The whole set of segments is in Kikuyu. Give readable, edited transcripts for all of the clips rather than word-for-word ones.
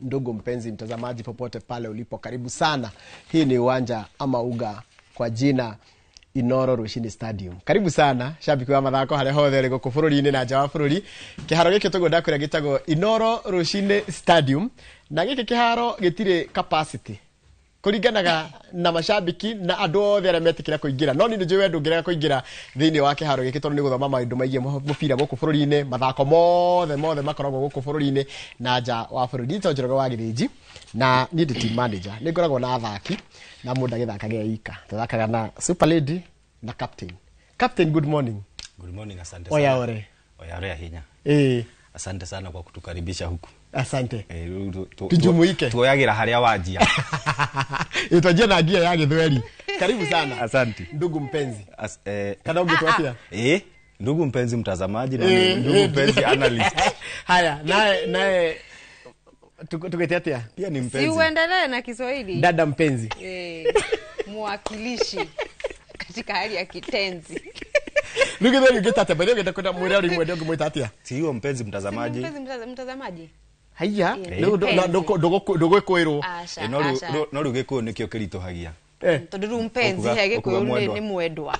Ndugu mpenzi mtazamaji, popote pale ulipo, karibu sana. Hii ni uwanja ama uga kwa jina Inoro Rushini Stadium. Karibu sana shabiki wa mathako haria hothe uri guku bururi-ini na nja wa bururi. Kiharo giki tuguo ndakwira gitagwo Inoro Rushini Stadium, na giki kiharo gitiri capacity kuringanaga na mashabiki na andu othe aria metikira kuingira. No ni njui we ndungirega kuingira thiini wa kiharo giki tondu ni guthoma maundu maigie mubira guku bururi-ini, mathako mothe mothe makoragwo guku bururi-ini na nja wa bururi. To Njoroge wa Githinji na ni ndi team manager, ni ngoragwo na athaki na mundu agithakagira ika tuthakaga na Super Lady na captain. Captain, good morning. Good morning, asante sana. Oya ore. Oya ore hinya. Asante sana kwa kutukaribisha huku. Asante. Tujumuike. Tuoyagira haria wajia. Itwajia na ngia ya Githweri. Karibu sana. Asante. Ndugu mpenzi. Kana ungetuatia? Ndugu mpenzi mtazamaji na ndugu mpenzi analyst. Haya, naye tukete atia? Pia ni mpenzi. Si uendelee na Kiswahili. Dada mpenzi. Mwakilishi katika hali ya kitenzi. Ndugu Githweri ungetate, by the way ungeta kwenda mwira uri mwende ungimwita atia? Si huyo mpenzi mtazamaji. Si mpenzi mtazamaji. Haiya, ndũgũkwĩrwo. No rĩu Gĩkũyũ nĩkĩo kĩritũhagia. Tondũ rĩu mpenzi he Gĩkũyũ nĩ mwendwa.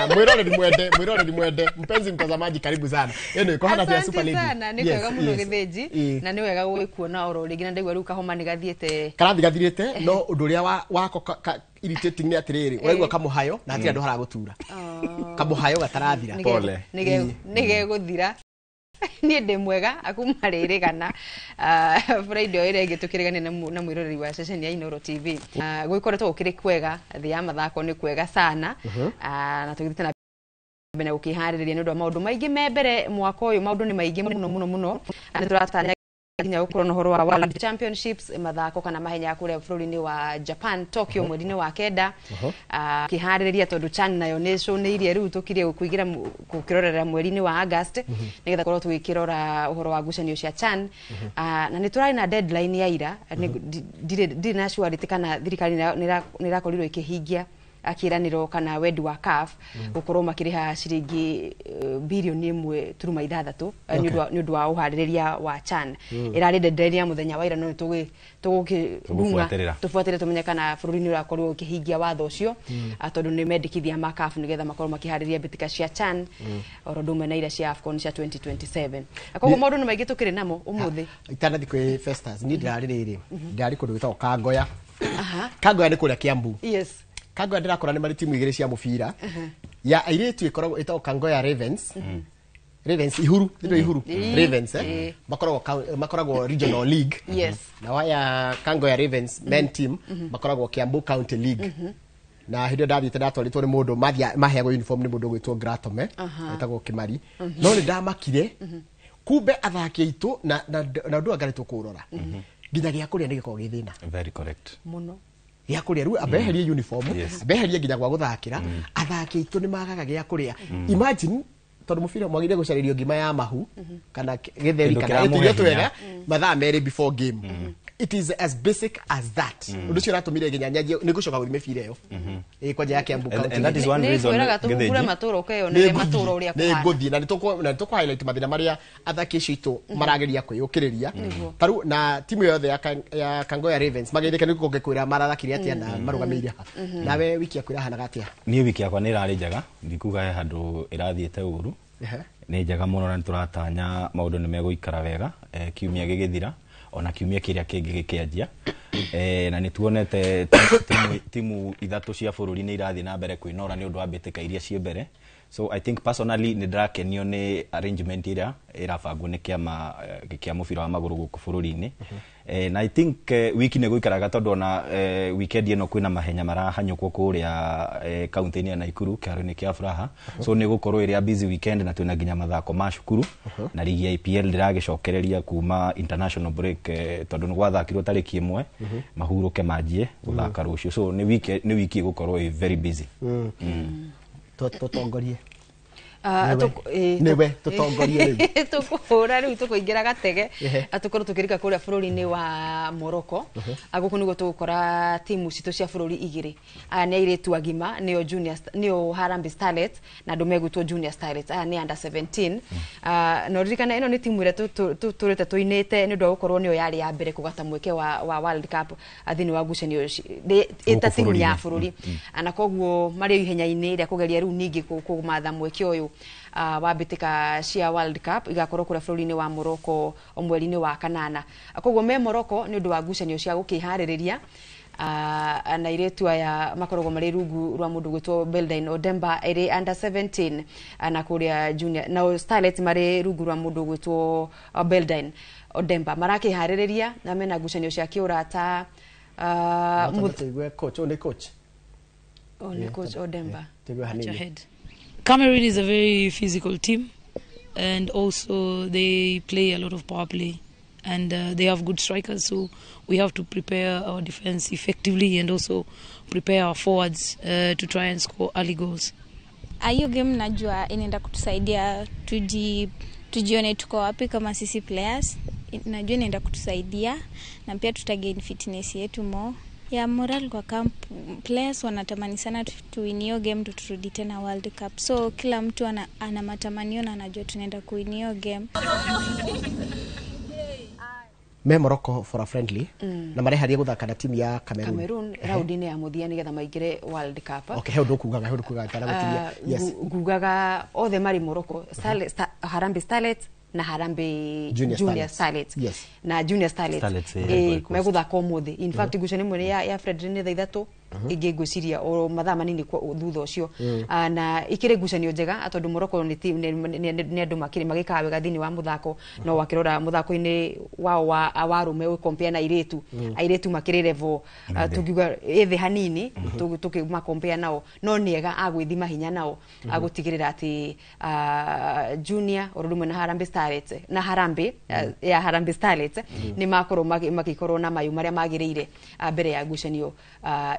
Mwĩroreri mwende, mwĩroreri mwende. Mpenzi mtazamaji, karibu sana. Ĩno ĩkũhana cia Super Lady. Asante sana, nĩ kwega mũno Gĩthĩnji, na nĩ wega gũgĩkuona oro rĩngĩ, na ndaigua rĩu kahoma nĩ gathiĩte. Karathi gathirĩte, no ũndũ ũrĩa wako irritating nĩ atĩrĩrĩ, ũraigua kamũhayo na hatirĩ andũ haragũtura. Kamũhayo gatarathira. Pole. Nĩ gegũthira. Niĩ ndĩ mwega akuma rĩrĩgana Friday ĩrĩa ĩngĩ tũkĩrĩgania na mwĩroreri wa ceceni ya Inoro TV. Gwĩkoretwo gũkĩrĩ kwega, thĩ ya mathako nĩ kwega sana, na tũgĩthiĩte na mbere gũkĩharĩrĩria nĩ ũndũ wa maũndũ maingĩ me mbere mwaka ũyũ. Maũndũ nĩ maingĩ mũno mũno mũno, nĩ tũratanya nginya gũkorwo na ũhoro wa World Championships, mathako kana mahenya kũrĩa bũrũri-inĩ wa Japan, Tokyo mweri-inĩ wa 9. Kĩharĩrĩria tondũ CHAN nayo nĩ ĩcũnĩirie rĩu tũkirie gũkũingĩra gũkĩrorera mweri-inĩ wa August, nĩgetha korwo tũgĩkĩrora ũhoro wa ngucanio cia CHAN. Na nĩ tũrarĩ na deadline ya ira, ndirĩ na surety kana thirikari nĩ ĩrakorirwo ĩkĩhingia akĩranĩrwo kana wendi wa CAF gũkorwo makĩrĩha ciringi bilioni 1.6 nĩ ũndũ wa ũharĩrĩria wa CHAN. Ĩrarĩ deadline ya mũthenya wa ira, no tũgũkĩrunga tũbuatĩrĩre tũmenye kana bũrũri nĩ ũrakorwo ũkĩhingia watho ũcio, tondũ nĩ mendekithia ma CAF nĩgetha makorwo makĩharĩria mbĩtĩka cia CHAN oro ũndũ ũmwe na iria cia AFCON cia 2027. Koguo maũndũ nĩ maingĩ tũkĩrĩ namo ũmũthĩ. Itanathiĩ kwĩ Festus, niĩ ndĩrarĩ rĩrĩ, ndĩrarĩ kũndũ gwĩtagwo Kangoya. Kangoya nĩ kũrĩa Kiambu. Yes. Kangoya ndĩrakora nĩ marĩ timu igĩrĩ cia mũbira. Ya airĩtu ĩkoragwo ĩtagwo Kangoya Ravens. Ravens Ihuru, ndio Ihuru. Ravens makoragwo Regional League. Yes. Na waya Kangoya Ravens men team makoragwo Kiambu County League. Na hĩndĩ ĩyo ndathiĩte ndatwarĩtwo nĩ mũndũ maheagwo uniform nĩ mũndũ ũgwĩtwo Gratome, etagwo Kimari. No nĩ ndamakire kumbe athaki aitũ na ũndũ angarĩtwo kũũrora. Nginya gĩa kũrĩa nĩ gĩkoragwo gĩ thĩna. Very correct. Mũno. Gĩa kũrĩa rĩu abeherie uniform, abeherie nginya gwa gũthakĩra, athaki aitũ nĩ magaga gĩa kũrĩa. Imagine tondũ mũbira mwagĩrĩire gũcarĩrio ngima ya mahu kana gĩtheri kana tũirio twega mathaa 2 before game. It is as basic as that. Ũndũ ũcio ũratũmire nginya nyanjie nĩ ngũcoka gũthiĩ mĩbira ĩyo. Kwanja ya Kiambu County. And that is one reason. Nĩ kwĩraga matũra ũkeyonere matũra ũrĩa kũhana. Nĩ ngũthiĩ na nĩ tũkũ highlight mathĩna marĩa athaki acio aitũ marageria kwĩyũkĩrĩria. Ta rĩu na timu yothe ya Kangoya Ravens mageithĩke nĩ kũngĩkwĩra marathakire atĩa na marũgamĩire ha. Nawe wiki yaku ĩrahanaga atĩa? Niĩ wiki yakwa nĩ ĩrarĩ njega, ndikuga he handũ ĩrathiĩte ũru. Nĩ njega mũno na nĩtũratanya maũndũ nĩ megũikara wega kiumia gĩgĩthira ona kiumia kĩrĩa kĩngĩ gĩkĩanjia. Na nĩ tuonete timu 3 cia bũrũri nĩ irathiĩ na mbere kwĩnora nĩ ũndũ wa mbĩtĩka iria ciĩ mbere. So I think personally nĩ ndĩrakenio nĩ arrangement ĩrĩa ĩrabangwo nĩ kĩama kĩa mũbira wa magũrũ gũkũ bũrũri-inĩ. Na I think wiki nĩ gũikaraga tondũ ona weekend ĩno kwĩna mahenya marahanyũkwo kũrĩa kaunti-inĩ ya Nakuru kĩharo-inĩ kĩa Furaha. So nĩ gũkorwo ĩrĩa busy weekend na twĩna nginya mathako ma cukuru na ligi ya EPL ndĩragĩcokereria kuma international break tondũ nĩ gwathakirwo tarĩki 1 mahurũke manjie gũthaka rũciũ. So nĩ wiki ĩgũkorwo ĩ very busy. Tũtongorie. Nĩwe tũtongorie rĩu. Tũkũhũra rĩu, tũkũingĩra gatege. Ehe. Tũkorwo tũkĩrika kũrĩa bũrũri-inĩ wa Morocco. Gũkũ nĩguo tũgũkora timu citũ cia bũrũri igĩrĩ. Aya nĩ airĩtu agima, nĩo junior, nĩo Harambee Starlets, na andũ megwĩtwo Junior Starlets. Aya nĩ under 17. Na ũririkane ĩno nĩ timu ĩrĩa tũrĩte tũinĩte nĩ ũndũ wa gũkorwo nĩyo yarĩ ya mbere kũgata mweke wa World Cup thĩinĩ wa ngucanio ĩta timu ya bũrũri-inĩ. bũrũri. Na koguo marĩ ihenya-inĩ rĩa kũgeria rĩu ningĩ kũmatha mweke ũyũ wa mbĩtĩka cia World Cup igakorwo kũrĩa bũrũri-inĩ wa Morocco mweri-inĩ wa kanana. Koguo me Morocco nĩ ũndũ wa ngucanio cia gũkĩharĩrĩria. Na airĩtu aya makoragwo marĩ rungu rwa mũndũ gwĩtwo Beldine Odemba ĩrĩ under 17, na kũrĩa junior nao Starlets marĩ rungu rwa mũndũ gwĩtwo Beldine Odemba marakĩharĩrĩria na mena ngucanio cia kĩũrata. Tũigue coach, ũyũ nĩ coach. Oh, nĩ coach Odemba. Tũigue hanini. Ahead. Cameroon is a very physical team, and also they play a lot of power play, and they have good strikers. So we have to prepare our defense effectively and also prepare our forwards to try and score early goals. Hiyo game najua inaenda kutusaidia tujione tuko wapi kama sisi players. Najua inaenda kutusaidia na pia tutagain fitness yetu more. Ya moral kwa camp, players wanatamani sana tuwin hiyo game ndo turudi tena World Cup. So kila mtu ana matamanio na anajua tunaenda kuwin hiyo game. Me Morocco for a friendly na mareharia guthaka na timu ya Cameroon. Cameroon raundi-inĩ ya mũthia nĩgetha maingĩre World Cup. Okay, he ũndũ kugaga, he ũndũ kugaga kana gũtinia. Yes. Ngugaga othe marĩ Morocco, Harambee Starlets na Harambee Junior Junior Starlets. Starlets. Yes. Na Junior Starlets. Starlets, Ivory Coast. Megũthaka ũmũthĩ. In fact, ngucanio ĩmwe nĩ ya Fredri nĩ thaa 3, ĩngĩ ngwĩciria o mathaa manini thutha ũcio. Na ikĩrĩ ngucanio njega tondũ Morocco nĩ nĩ andũ makĩrĩ magĩkaga wega thĩinĩ wa mũthako, no wakĩrora mũthako-inĩ wao wa arũme ũkĩcompare na airĩtu, airĩtu makĩrĩ level tũngiuga ĩthĩ hanini tũkĩmacompare nao, no nĩ ega a gwĩthima hinya nao agũtigĩrĩra atĩ junior o ũndũ ũmwe na Harambee Starlets na Harambee ya Harambee Starlets nĩ makorwo magĩkorwo na mayũ marĩa magĩrĩire mbere ya ngucanio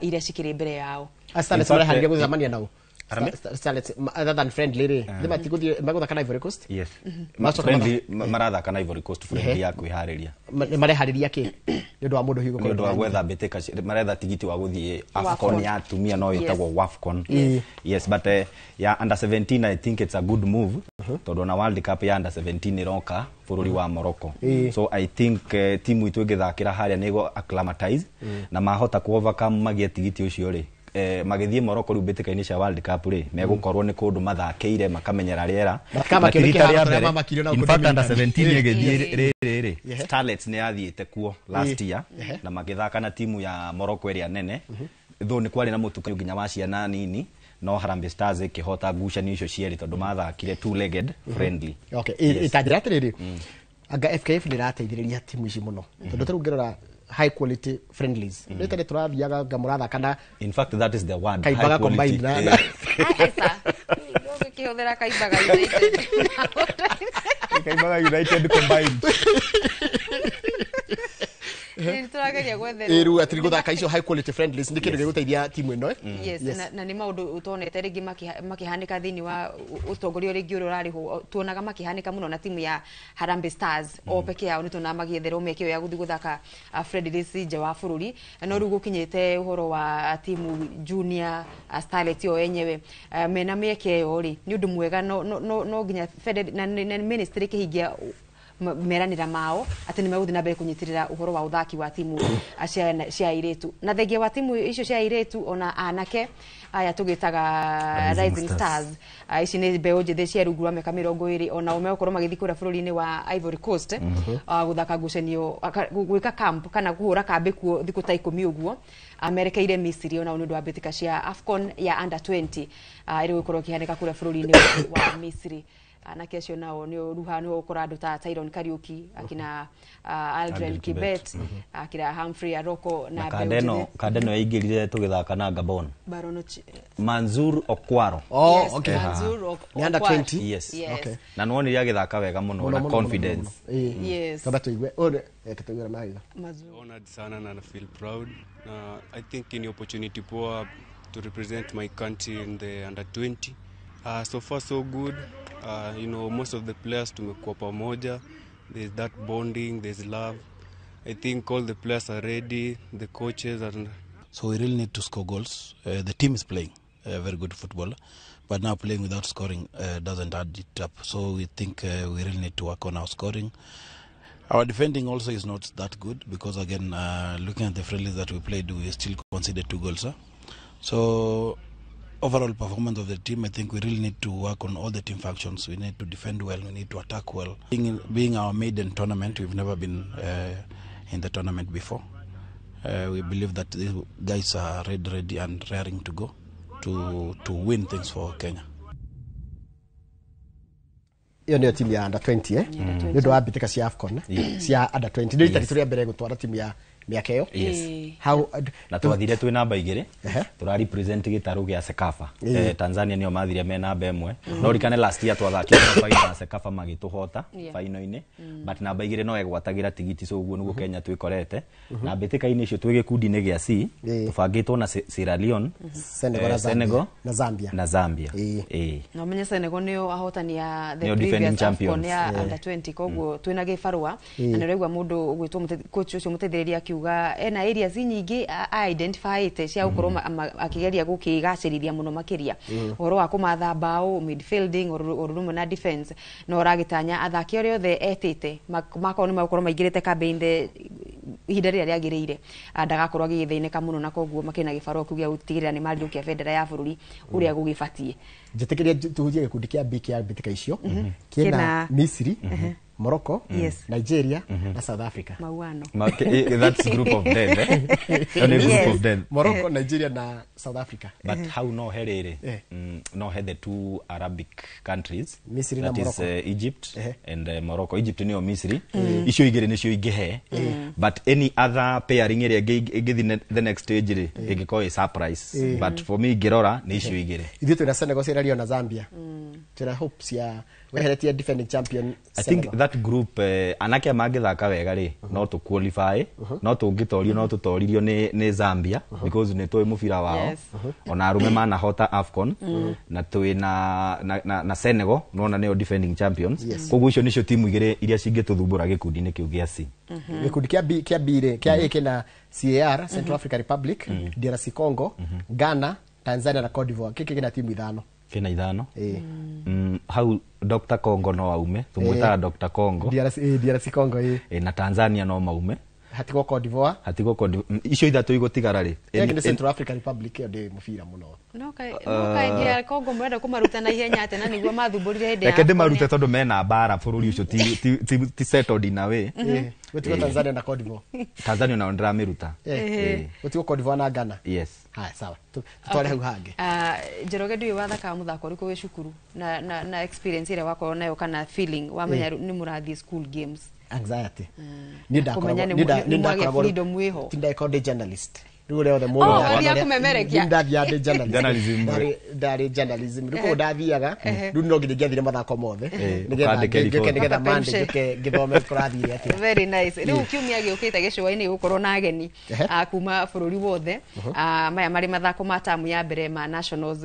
iria cikĩrĩ mbere yao. Starlets In fact, mareharia gũcemania nao. Harambee? Starlets, other than friendly rĩ, nĩ matigũthiĩ megũthaka na Ivory Coast. Yes. Macoka Friendly, marathaka na Ivory Coast friendly ya kwĩharĩria. Mareharĩria kĩ nĩ ũndũ wa mũndũ hihi Nĩ ũndũ wa gwetha mbĩtĩka maretha tigiti wa gũthiĩ AFCON WAFCON. ya atumia no ĩtagwo WAFCON. Yes, but ya under 17 I think it's a good move tondũ ona World Cup ya under 17 ĩroka bũrũri wa Morocco. So I think timu itũ ĩngĩthakĩra harĩa nĩ ĩgũ acclimatize na mahota ku overcome magĩe tigiti ũcio rĩ, magĩthiĩ Morocco rĩu mbĩtĩka-inĩ cia World Cup rĩ, megũkorwo nĩ kũndũ mathakĩire makamenyera rĩera. Matikamakirio Na ti rita kĩharo rĩa tũrĩa mbere. mamakirio na In kũndũ fact, under Dominican. 17 ĩgĩthiĩ rĩrĩ rĩ, Yeah. Starlets nĩ yathiĩte kuo last year Ehe. na magĩthaka na timu ya Morocco ĩrĩa nene, though nĩ kwarĩ na mũtukanio nginya wa ciana nini, no Harambee Stars ĩkĩhota ngucanio icio cierĩ tondũ mathakire two legged friendly. Okay, Yes. itanjĩra atĩrĩrĩ, anga FKF nĩ ĩrateithĩrĩria timu ici mũno tondũ tarĩu ũngĩrora high quality friendlies rĩ tene tũrathiaga nga mũrathaka na In fact, that is the word, Kaimbaga high quality. combined na- Aca ũgĩkĩhũthĩra Kaimbaga United. Kaimbaga United combined. Nĩ tũrageria gwetherwo. Ĩru atĩ gũthaka icio high quality friendlies nĩ kĩndũ gĩgũteithia timu ĩno, eh? Yes, Yes. na nĩ maũndũ ũtonete rĩngĩ makĩhanĩka thĩinĩ wa ũtongoria rĩngĩ ũrĩa ũrarĩhwo, tuonaga makĩhanĩka mũno na timu ya Harambee Stars o peke yao, nĩ tuonaga magĩetherwo mĩeke ĩyo ya gũthiĩ gũthaka friendlies nja wa bũrũri, no rĩu gũkinyĩte ũhoro wa timu Junior Starlets yo yenyewe mena mĩeke ĩyo rĩ, nĩ ũndũ mwega, no nginya na ministry ĩkĩhingia meranĩra mao atĩ nĩ megũthiĩ na mbere kũnyitĩrĩra ũhoro wa ũthaki wa timu cia airĩtu, na thengia wa timu icio cia airĩtu ona anake aya tũgĩtaga Rising Rising Stars. Stars. Ici nĩ mbeũ njĩthĩ cia rungu rwa mĩaka 20, onao megũkorwo magĩthiĩ kũrĩa bũrũri-inĩ wa Ivory Coast gũthaka ngucanio, gwĩka camp kana kũhũra kambĩ kuo thikũ ta 10 ũguo, merekeire Misiri onao nĩ ũndũ wa mbĩtĩka cia AFCON ya under 20 ĩrĩa ĩgũkorwo ĩkĩhanĩka kũrĩa bũrũri-inĩ wa Misiri. Anake acio nao nĩ ruha nĩ ũgũkora andũ ta Tyron Kariuki, akina Aldrin Aldrin Kibet, Kibet. Akina Humphrey Aroko na Na mbeũ kandeno njĩthĩ. Kandeno yaingĩrire tũgĩthaka na Gabon. Barono Manzur Okwaro. Oh, Yes, okay. Manzur Nĩ under Okwar. 20? Yes. Yes. Okay. Na nĩwonire agĩthaka wega mũno Mũno, na mũno, confidence. mũno, mũno. Ĩĩ. Yes. Twamba tũigue ũyũ reke tũigue ũrĩa marauga. Mazur. Honored sana na feel proud na I think ni opportunity poa to represent my country in the under 20. So far so good. Most of the players tumekuwa pamoja. There's that bonding, there's love. I think all the players are ready, the coaches and So we really need to score goals. The team is playing very good football, but now playing without scoring doesn't add it up. So we think we really need to work on our scoring. Our defending also is not that good because, again, looking at the friendlies that we played, we still conceded 2 goals. Huh? So overall performance of the team, I think we really need to work on all the team functions. We need to defend well, we need to attack well. Being our maiden tournament, we've never been in the tournament before. We believe that these guys are ready and raring to go to win things for Kenya. Iyo niyo timu ya under 20 nä å ndå wa mbä tä ka cia AFCON cia under 20 nä rita ritå rä a mbere gå twara timu ya mä aka ä yo. Yes. Na twathire twĩ namba 2 tũra represent gĩtarũ gĩa Sekafa. Tanzania nĩo mathire me namba 1. No rikane last year twathakire final ya Sekafa magĩtũhota final-inĩ, but namba 2 no egwatagĩra tigiti, so ũguo nĩguo Kenya twĩkorete. Na mbĩtĩka-inĩ icio twĩ gĩkundi-inĩ gĩa C, tũbangĩtwo na Sierra Leone, Senegal na Zambia. Na ũmenye Senegal nĩo ahotani ya the previous AFCON ya under 20, koguo twĩna gĩbarũa. Na nĩũraigua mũndũ ũgwĩtwo coach ũcio mũteithĩrĩria akiuga ena areas nyingĩ identified cia gukorwo akigeria gukigacĩrithia muno makiria uhoro wa kumatha bao, midfielding urumwe na defense, no uragitanya athaki aria othe etite makorwo ni magukorwo maingirite kambĩ-inĩ ihinda rĩrĩa rĩagĩrĩire, ndagakorwo agĩgĩthĩnĩka mũno, na koguo makĩrĩ na gĩbarũa kĩu gĩa gũtigĩrĩra nĩ mariũkia bendera ya bũrũri ũrĩa gũgĩbatiĩ. Njĩtĩkĩria tuhutie gĩkundi kĩa B kĩa mbĩtĩka icio kĩna Misri, Morocco, Nigeria, na South Africa. Mauano. That's group of death. Only group of death. Morocco, Nigeria na South Africa. But how no herere? No he the two Arabic countries. Misri na that Morocco. Is Egypt and Morocco. Egypt niyo Misri. Icio igere nicio ingihe. But any other pairing ĩrĩa ĩngĩthiĩ the next stage rĩ, ĩngĩkorwo ĩ surprise. But for me ngĩrora nĩ icio igere. Ithuĩ twĩna Senegal, Sierra Leone na Zambia. Twĩna hopes ya weheretie defending champion. I think that group anake mangĩthaka wega rĩ, no tũ qualify, no tũngĩtorio no tũtoririo nĩ Zambia because nĩ tũĩ mũbira wao. Ona arũme manahota AFCON na twĩ na Senegal, nona nĩo defending champions. Koguo icio nĩcio timu igĩrĩ iria cingĩtũthumbũra gĩkundi-inĩ kĩu gĩa C. Gĩkundi kĩa B kĩa B rĩ, kĩa A kĩna CAR, Central African Republic, DRC Congo, Ghana, Tanzania na Cote d'Ivoire. Kĩkĩ kĩna timu ithano. Kĩna ithano. Hau Dr. Congo no aume, tumwitaga Dr. Congo. DRC Congo na Tanzania no maume. Hatigwo Cote d'Ivoire. Hatigwo Cote d'Ivoire. Icio ithatũ igũtigara rĩ. Nĩ Central African Republic ĩyo ndĩ mũbira mũno. No kai DR Congo mwenda kũmaruta na ihenya atĩ na nĩguo mathumbũrire hĩndĩ ya. Reke ndĩmarute tondũ mena mbara bũrũri ũcio ti settled in a way. Gũtigwo Tanzania na Cote d'Ivoire. Tanzania nao ndĩramĩruta. Gũtigwo Cote d'Ivoire na Ghana. Yes. Haya sawa. Tutware hau hangĩ. Njoroge ndiũĩ wathakaga mũthako ũrĩkũ wĩ cukuru na experience ĩrĩa wakorwo nayo kana feeling wamenya nĩ mũrathiĩ school games. Anxiety. Ni ndakoragwo ndakoragwo ndĩ journalist. Rĩu ũrĩa othe mũndũ ndathiaga ndĩ journalist. Ndarĩ journalism. Rĩu koguo ndathiaga rĩu no nginya ingĩathire mathako mothe nĩgetha Monday njũke ngĩthome kũrathire atĩa. Very nice. Rĩu kiumia gĩũkĩte gĩcũa-inĩ gũkorwo na ageni kuma bũrũri wothe. Maya marĩ mathako ma tamu ya mbere ma nationals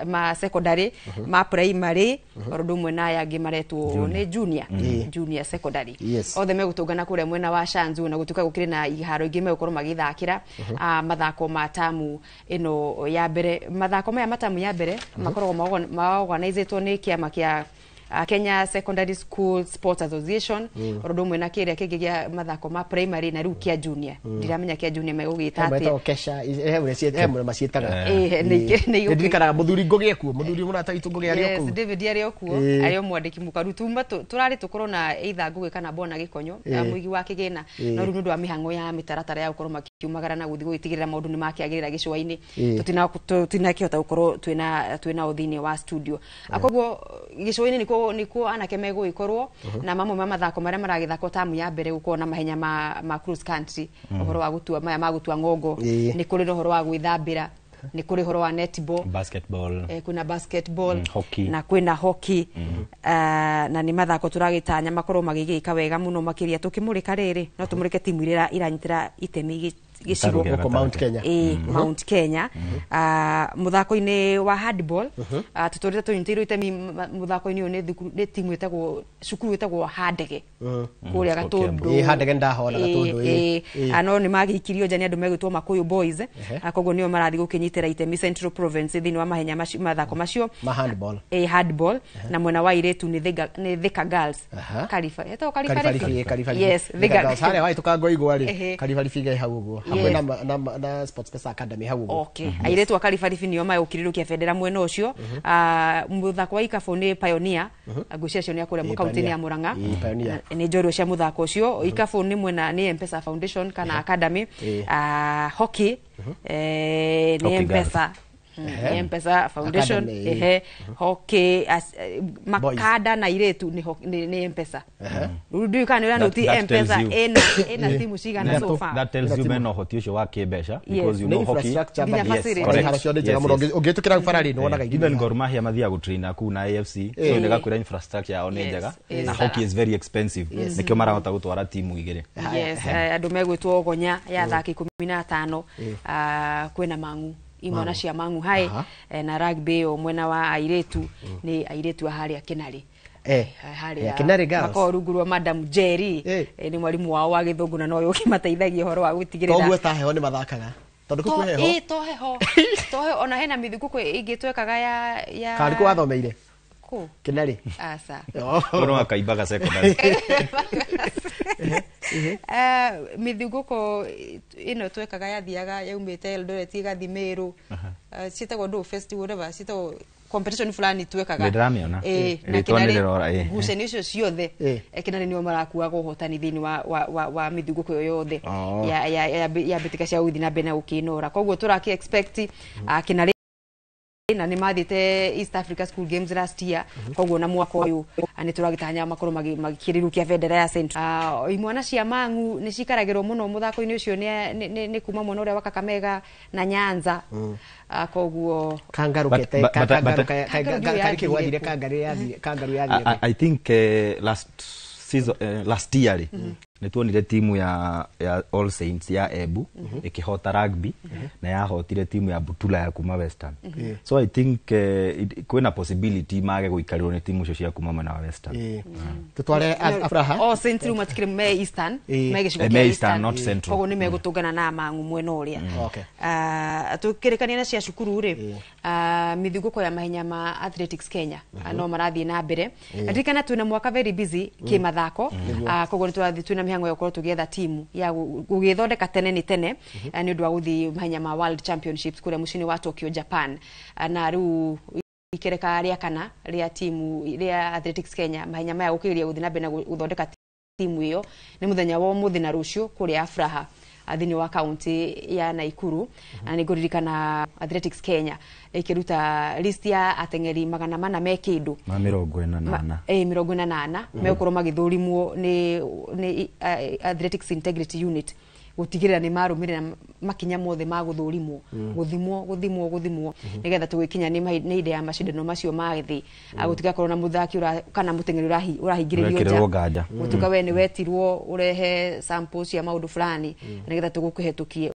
ma secondary ma primary ũndũ ũmwe na aya angĩ maretwo nĩ junior secondary. Othe megũtũngana kũrĩa mwena wa Shanzu na gũtuĩka gũkĩrĩ na iharo ingĩ megũkorwo magĩthakĩra mathako ma tamu ĩno ya mbere. Mathako maya ma tamu ya mbere makoragwo maorganizĩtwo nĩ kĩama kĩa Kenya Secondary School Sports Association ũndũ ũmwe na kĩrĩa kĩngĩ gĩa mathako ma primary na rĩu kĩa junior. Ndiramenya kĩa junior megũgĩta atĩa. Kesha he mũrĩ maciĩtaga. Ndirikanaga mũthuri Ngũgĩ ekuo, mũthuri mũrata witũ Ngũgĩ arĩ o kũu. Yes, David arĩ o kuo, arĩ o mwandĩki mũkaru. Tuma tũrarĩ tũkorwo na either Ngũgĩ kana Bona Gĩkonyo, mũigi wa kĩgĩna, no rĩu nĩ ũndũ wa mĩhang'o ya mĩtaratara ya gũkorwo makiumagara na gũthiĩ gũgĩtigĩrĩra maũndũ nĩ makĩagĩrĩra gĩcũa-inĩ, tũtinakĩhota gũkorwo twĩna o thĩinĩ wa studio. Koguo gĩcũa-inĩ nĩkuo anake megũgĩkorwo na mamwe ma mathako marĩa maragĩthakwo tamu ya mbere gũkorwo na mahenya ma cross country, ũhoro wa gũtua maya ma gũtua ng'ongo, nĩ kũrĩ na ũhoro wa gwĩthambĩra, nĩ kũrĩ ũhoro wa netball, basketball, kwĩna basketball, hockey na kwĩna hockey. Na nĩ mathako tũragĩtanya makorwo magĩgĩka wega mũno makĩria. Tũkĩmũrĩka rĩrĩ no tũmũrĩke timu iria iranyitĩra itemi gĩcigo Gĩtarũ gĩa Gũkũ Mount Kenya. Ĩ, Mount Kenya. Mũthako-inĩ wa handball, tũtũrĩte tũnyitĩirwo itemi mũthako-inĩ ũyũ nĩ timu ĩtagwo, cukuru ĩtagwo Handege kũrĩa Gatũndũ. Ĩ, Handege ndahona Gatũndũ, ĩ. Ĩ, no nĩ magĩikirio nja nĩ andũ megwĩtwo Makuyu Boys. Koguo nĩo marathiĩ gũkĩnyitĩra itemi Central Province thĩinĩ wa mahenya macio, mathako macio Ma handball. Ĩ, handball. Na mwena wa airĩtu nĩ Thika Girls. Kariba ĩtagwo Karibaribi. Karibaribi. Karibaribi. Yes, Thika. Harĩa wahĩtũka Ngoigwa rĩ, Karibaribi ge hau ũguo hakuhĩ na Sports Pesa Academy hau ũguo. Okay. Airĩtu a Karibaribi nĩo magũkĩrĩrũkia bendera mwena ũcio. Mũthako wa ikabũ nĩ Pioneer, ngwĩciria acio nĩ a kũrĩa kaunti-inĩ ya Murang'a. Ĩ, Pioneer. Nĩ njorua cia mũthako ũcio. Ikabũ nĩ mwena nĩ Mpesa Foundation kana Academy. Hockey nĩ Hockey Mpesa. Nĩ Mpesa Foundation. Academy, ĩ. Ehe, hockey makanda na irĩtu nĩ Mpesa. Rĩu ndiũĩ kana nĩ ũranoti That tells Mpesa you. ĩna timu cigana so far. That tells you mena ũhoti ũcio wa kĩmbeca because you Nĩ know hockey. infrastructure Nginya but- facilities. Correct. Iharo ciothe njega Yes, mũno. yes. Ũngĩhĩtũkĩra bara rĩ, nĩwonaga Even Gor Mahia mathiaga gũtraina kũu na AFC, so nĩ gakwĩra infrastructure yao nĩ njega na hockey is very expensive, nĩkĩo marahota gũtwara timu igĩrĩ. Yes, andũ megwĩtwo Gonya ya athaki 15. Kwĩna Mang'u, imwana cia Mang'u hai. Na rugby ĩyo mwena wa airĩtu nĩ airĩtu a harĩa Kĩnarĩ. Harĩa Kĩnarĩ Girls. makoragwo rungu rwa Madam Jerry. Nĩ mwarimũ wao wa gĩthũngũ na nowe ũkĩmateithagia ũhoro wa gũtigĩrĩra. Koguo ta heho nĩ mathakaga tondũ kũu kwĩ heho. Ĩ, to heho, to heho, ona hena mĩthingũko ĩngĩ twekaga ya Karĩ kũ wathomeire? Kũ? Kĩnarĩ. Aca. Ũyũ nĩ wa Kaimbaga Secondary. Mĩthingũko ĩno twekaga yathiaga yaumĩte Eldoret ĩgathiĩ Meru. Ciĩtagwo ndũ festival, whatever, ciĩtagwo competition fulani twekaga. Nĩ ndĩramĩona. Ĩ, na Rĩtwa nĩ Kĩnarĩ rĩrora, ĩ. ngucanio icio ciothe, Kĩnarĩ nĩo marakuaga ũhotani thĩinĩ wa mĩthingũko ĩyo yothe ya mbĩtĩka cia gũthiĩ na mbere na gũkĩnora. Koguo tũrakĩ expect Kĩnarĩ na nĩ mathiĩte East Africa School Games last year, koguo na mwaka ũyũ nĩ tũragĩtanya makorwo magĩkĩrĩrũkia bendera ya Central. Imwana cia Mang'u nĩ cikaragĩrwo mũno mũthako-inĩ ũcio nĩ kuma mwena ũrĩa wa Kakamega na Nyanza. Koguo Kangarũ kete kangarũ karĩ kĩ gwathire, kangarũ yathire, kangarũ yathire. I think last season, last year rĩ, nĩ tuonire timu ya All Saints ya Embu ĩkĩhota rugby na yahotire timu ya Butula ya kuma Western, so I think kwĩna possibility mage gũikarĩrwo nĩ timu icio cia kuma mwena wa Western. Tũtware Afraha. All Saints rĩu matikĩrĩ me Eastern, me gĩcigo Me kĩa Eastern, not Central. Koguo nĩ megũtũngana na Mang'u mwena ũrĩa. Tũkĩrĩkania na cia cukuru rĩ, mĩthingũko ya mahenya ma Athletics Kenya no marathiĩ na mbere. Ririkana twĩna mwaka very busy kĩmathako. Koguo nĩ tũrathiĩ twĩna mĩhang'o ya gũkorwo tũgĩetha timu ya gũgĩthondeka tene nĩ tene nĩ ũndũ wa gũthiĩ mahenya ma World Championships kũrĩa mũciĩ-inĩ wa Tokyo, Japan. Na rĩu ikereka rĩa kana rĩa timu rĩa Athletics Kenya mahenya maya gũkĩgeria gũthiĩ na mbere na gũthondeka timu ĩyo nĩ mũthenya wa ũmũthĩ na rũciũ kũrĩa Afraha thĩinĩ wa kaunti ya Naikuru. Na nĩ ngũririkana Athletics Kenya ĩkĩruta list ya ateng'eri 400 me kĩndũ. Ma 48. 48 megũkorwo magĩthũrimwo nĩ Athletics Integrity Unit gũtigĩrĩra nĩ marũmĩrĩra makinya mothe ma gũthũrimwo, gũthimwo, gũthimwo, gũthimwo nĩgetha tũgĩkinya nĩ hĩndĩ ya macindano macio ma thĩ gũtigakorwo na mũthaki kana mũteng'eri ũrahingĩrĩrio Ũrekĩrĩrwo nganja. Gũtuĩka we nĩ wetirwo ũrehe samples cia maũndũ fulani nĩgetha tũgũkĩhetũkie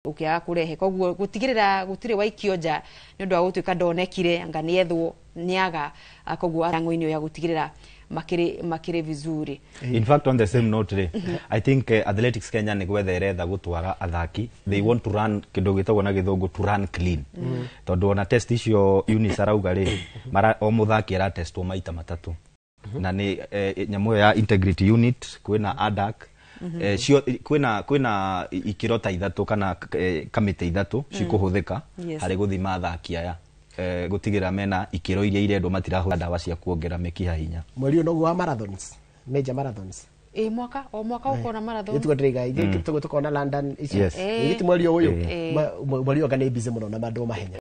ũkĩaga kũrehe. Koguo gũtigĩrĩra gũtirĩ waikio nja nĩ ũndũ wa gũtuĩka ndonekire anga nĩethwo nĩaga. Koguo mĩhang'o-inĩ ya gũtigĩrĩra makĩrĩ vizuri. In fact, on the same note rĩ, I think Athletics Kenya nĩ gwetha ĩretha gũtwara athaki. They want to run kĩndũ gĩtagwo na gĩthũngũ to run clean, tondũ ona test icio Eunice arauga rĩ, o mũthaki aratestwo maita matatũ na nĩ nyamũ ĩyo ya integrity unit, kwĩna ADAC, cio kwĩna ikĩro ta ithatũ kana kamĩtĩ ithatũ cikũhũthĩka harĩ gũthima athaki aya, gũtigĩrĩra mena ikĩro iria irendwo, matirahũthĩra ndawa cia kuongerera mĩkiha hinya. Mweri ũyũ noguo wa marathons, major marathons. Ĩ, mwaka o mwaka ũkona marathon. Ĩtugo ndĩraiga ithuĩ tũkona London icio. Yes. Ĩ, ti mweri ũyũ. Mweri ũyũ anga nĩ busy mũno na mandũ mahenya.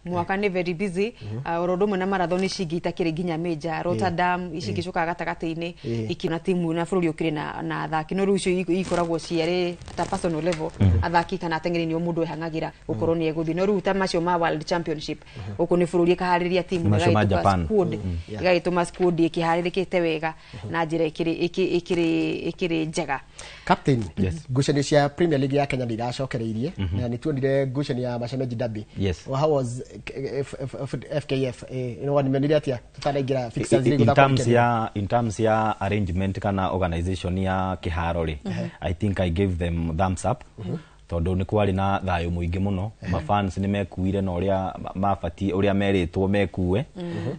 Mwaka nĩ very busy, oro ũndũ ũmwe na marathon ici ingĩ itakĩrĩ nginya major Rotterdam, ici ingĩ ciũkaga gatagatĩ-inĩ ikina timu na bũrũri ũkĩrĩ na athaki, no rĩu icio ikoragwo ciarĩ ta personal level, athaki kana ateng'eri nĩo mũndũ ehang'agĩra gũkorwo nĩ egũthiĩ, no rĩu ta macio ma World Championship gũkũ nĩ bũrũri ĩkaharĩria timu, Macio ma ĩgagĩtũma Japan. squad, ĩgagĩtũma squad ĩkĩharĩrĩkĩte wega na njĩra ĩkĩrĩ njega. Captain, Yes. ngucanio cia Premier League ya Kenya nĩ iracokereirie na nĩ tuonire ngucanio ya Mashemeji Derby. Yes. Well, how was FKF, nimenire atia tutanaingĩra fixtures in iria igũthakwo terms weekend? ya in terms ya arrangement kana organization ya kiharo ri, I think I gave them thumbs up tondu nĩ kwarĩ na thayũ mũingĩ mũno. Mafans nĩ mekuire na ũrĩa mabatiĩ, ũrĩa merĩtwo mekue,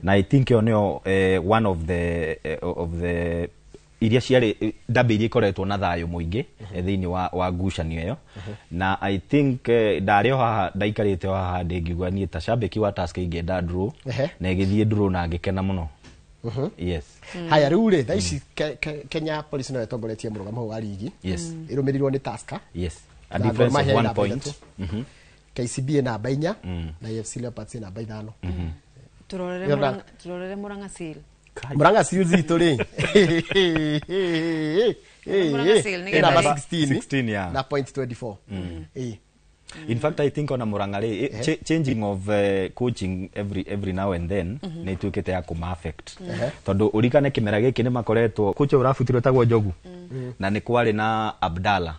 na I think ĩyo nĩyo one of the iria ciarĩ derby iria ikoretwo na thayũ mũingĩ thĩinĩ wa ngucanio ĩyo. Na I think ndarĩ o haha, ndaikarĩte o haha ndĩngiuga niĩ ta shabiki wa Tusker ingĩenda draw na ĩgĩthiĩ draw na ngĩkena mũno, yes. Haya, rĩu rĩ, thaa ici Kenya Police no ĩtongoretie mũrũgamo ũyũ wa rigi, ĩrũmĩrĩirwo nĩ Tusker Yes, a na Gor difference of Mahia ĩ one namba point. 3, KCB ĩ namba 4 na AFC Leopards ĩ namba 5. Turorere Yona. Turorere Murang'a Seal. Murang'a Seals itũ rĩ, Murang'a Seal nĩ ĩ namba getha 16 16, yeah. na point 24. In fact, I think ona Murang'a rĩ, changing of coaching every now and then nĩ ituĩkĩte ya kũma affect, tondũ ũrikane kĩmera gĩkĩ nĩ makoretwo coach ũrabutirwo etagwo Njogu na nĩ kwarĩ na Abdalla,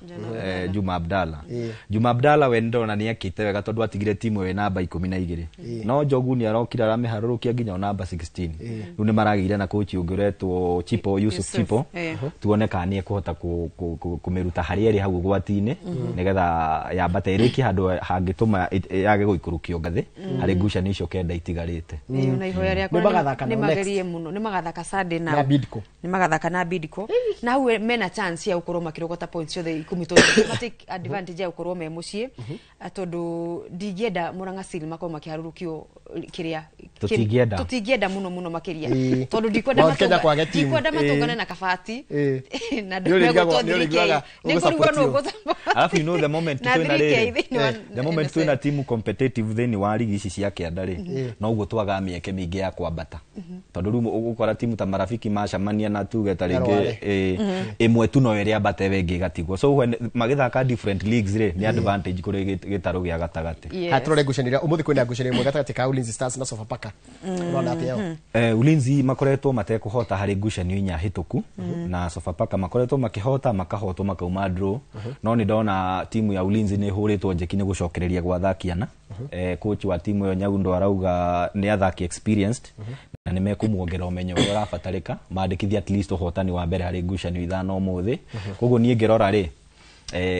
Juma Abdalla. Juma Abdalla we ndona nĩ ekĩte wega tondũ atigire timu ĩyo ĩ namba 12, no Njogu nĩ arokire aramĩharũrũkia nginya o namba 16. Rĩu nĩ maragĩire na coach ũngĩ ũretwo Chipo, Yusuf Yusuf, Chipo. Tuone kana nĩ ekũhota kũmĩruta harĩa ĩrĩ hau ũgwati-inĩ nĩgetha yambate ĩrĩkie handũ hangĩtũma yage gũikũrũkio ngathĩ harĩ ngucanio icio 9 itigarĩte. Ĩĩ, na ihoya rĩakwa Nĩ magathaka nĩ nao next. magerie mũno, nĩ magathaka Sunday Na Bidco. Nĩ magathaka na Bidco na hau mena chance ya gũkorwo makĩrogota points ciothe 10 tondũ matake advantage ya gũkorwo me mũciĩ. Tondũ ndingĩenda Murang'a Seal makorwo makĩharũrũkio kĩrĩa Tũtingĩenda. Tũtingĩenda mũno mũno makĩria tondũ ndikwenda Mount Kenya kwage timu. Ndikwenda matũngane na Kabati na Nĩ ũrĩiguaga- megũtwo nĩ ũrĩiguaga 3K. Nĩ ngũrigwo nũ ũgũsupport. Alafu you know the moment na twĩna 3K rĩrĩ, thĩinĩ wa the moment NSL. twĩna timu competitive thĩinĩ wa rigi ici cia kĩanda rĩ, noguo twagaga mĩeke mĩingĩ ya kwambata, tondũ rĩu ũgũkora timu ta Marafiki macamania na tuge ta rĩngĩ Rware. Ĩmwe tu no ĩrĩa ambate we ĩngĩ ĩgatigwo. So when magĩthaka different leagues rĩ, nĩ advantage kũrĩ gĩtarũ gĩa gatagatĩ. Yes. Haya, turore ngucanio ĩrĩa ũmũthĩ kwĩna ngucanio ĩmwe gatagatĩ ka Ulinzi Stars na Sofapaka. Ũrona atĩa ĩyo? Ulinzi makoretwo matekũhota harĩ ngucanio 4 hĩtũku, na Sofapaka makoretwo makĩhota, makahotwo, makauma draw, no nĩ ndona timu ya Ulinzi nĩ ĩhũrĩtwo njeki nĩ gũcokereria gwa athaki ana. Coach wa timu ĩyo Nyaundo arauga nĩ athaki experienced na nĩ mekũmuongerera ũmenyo ũrĩa ũrabatarĩka mandĩkithia at least ũhotani wa mbere harĩ ngucanio 5 ũmũthĩ. Koguo niĩ ngĩrora rĩ,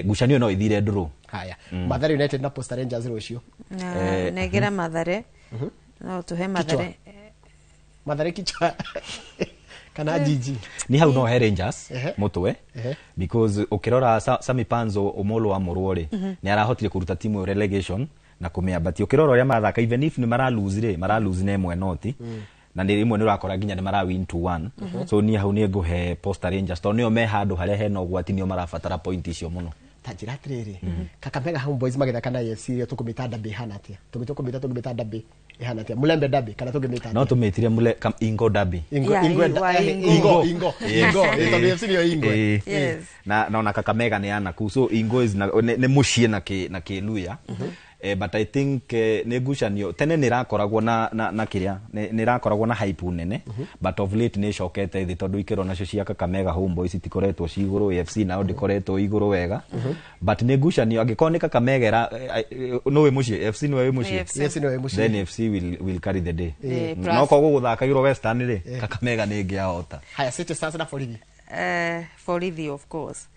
ngucanio no ithire draw. Haya, Mathare United na Posta Rangers rũciũ. Na negera Mathare, no tuhe Mathare. Mathare kichwa kana Jiji? Ni hau no he Rangers mutwe because ukirora Sami Panzo Omolo wa Mũrwo rĩ, nĩ arahotire kũruta timu ĩyo relegation na kũmĩambatia. Ũkĩrora ũrĩa marathaka, even if nĩ mara lose rĩ, mara lose na 1 noti, na nĩ rĩmwe nĩ ũrakora nginya nĩ mara win 2-1. So niĩ hau nĩ ngũhe Posta Rangers tondũ nĩo me handũ harĩa hena ũgwati, nĩo marabatara point icio mũno. Ta njĩra atĩrĩrĩ, Kakamega Homeboys magĩthaka na AFC ĩrĩa tũkũmĩta derby ĩhana atĩa? Tũkũmĩta derby ĩhana atĩa? Mulembe derby kana tũngĩmĩta No atĩa? tũmĩtire mule Ingo derby. Ingo. Yeah, Ingo. wa Ingo. Ingo, Ingo, Ingo. Tondũ AFC nĩyo Ingo. Yes. Na ona Kakamega nĩ anaku, so Ingo is na, nĩ mũciĩ na kĩ na kĩluya. But I think nĩ ngucanio tene nĩ ĩrakoragwo na kĩrĩa nĩ ĩrakoragwo na hype nene, but of late nĩ ĩcokete thĩ tondũ ikĩro nacio cia Kakamega Homeboys itikoretwo ci igũrũ, AFC nao ndĩkoretwo igũrũ wega, but nĩ ngucanio angĩkorwo nĩ Kakamega ĩra nĩ wĩ mũciĩ, FC nĩwe wĩ mũciĩ. AFC. AFC nĩyo wĩ mũciĩ. Then FC will carry the day. Plus- No korwo gũgũthakagĩrwo Western rĩ, Kakamega nĩ ĩngĩahota. Haya, City Stars na Borithi. Borithi, of course.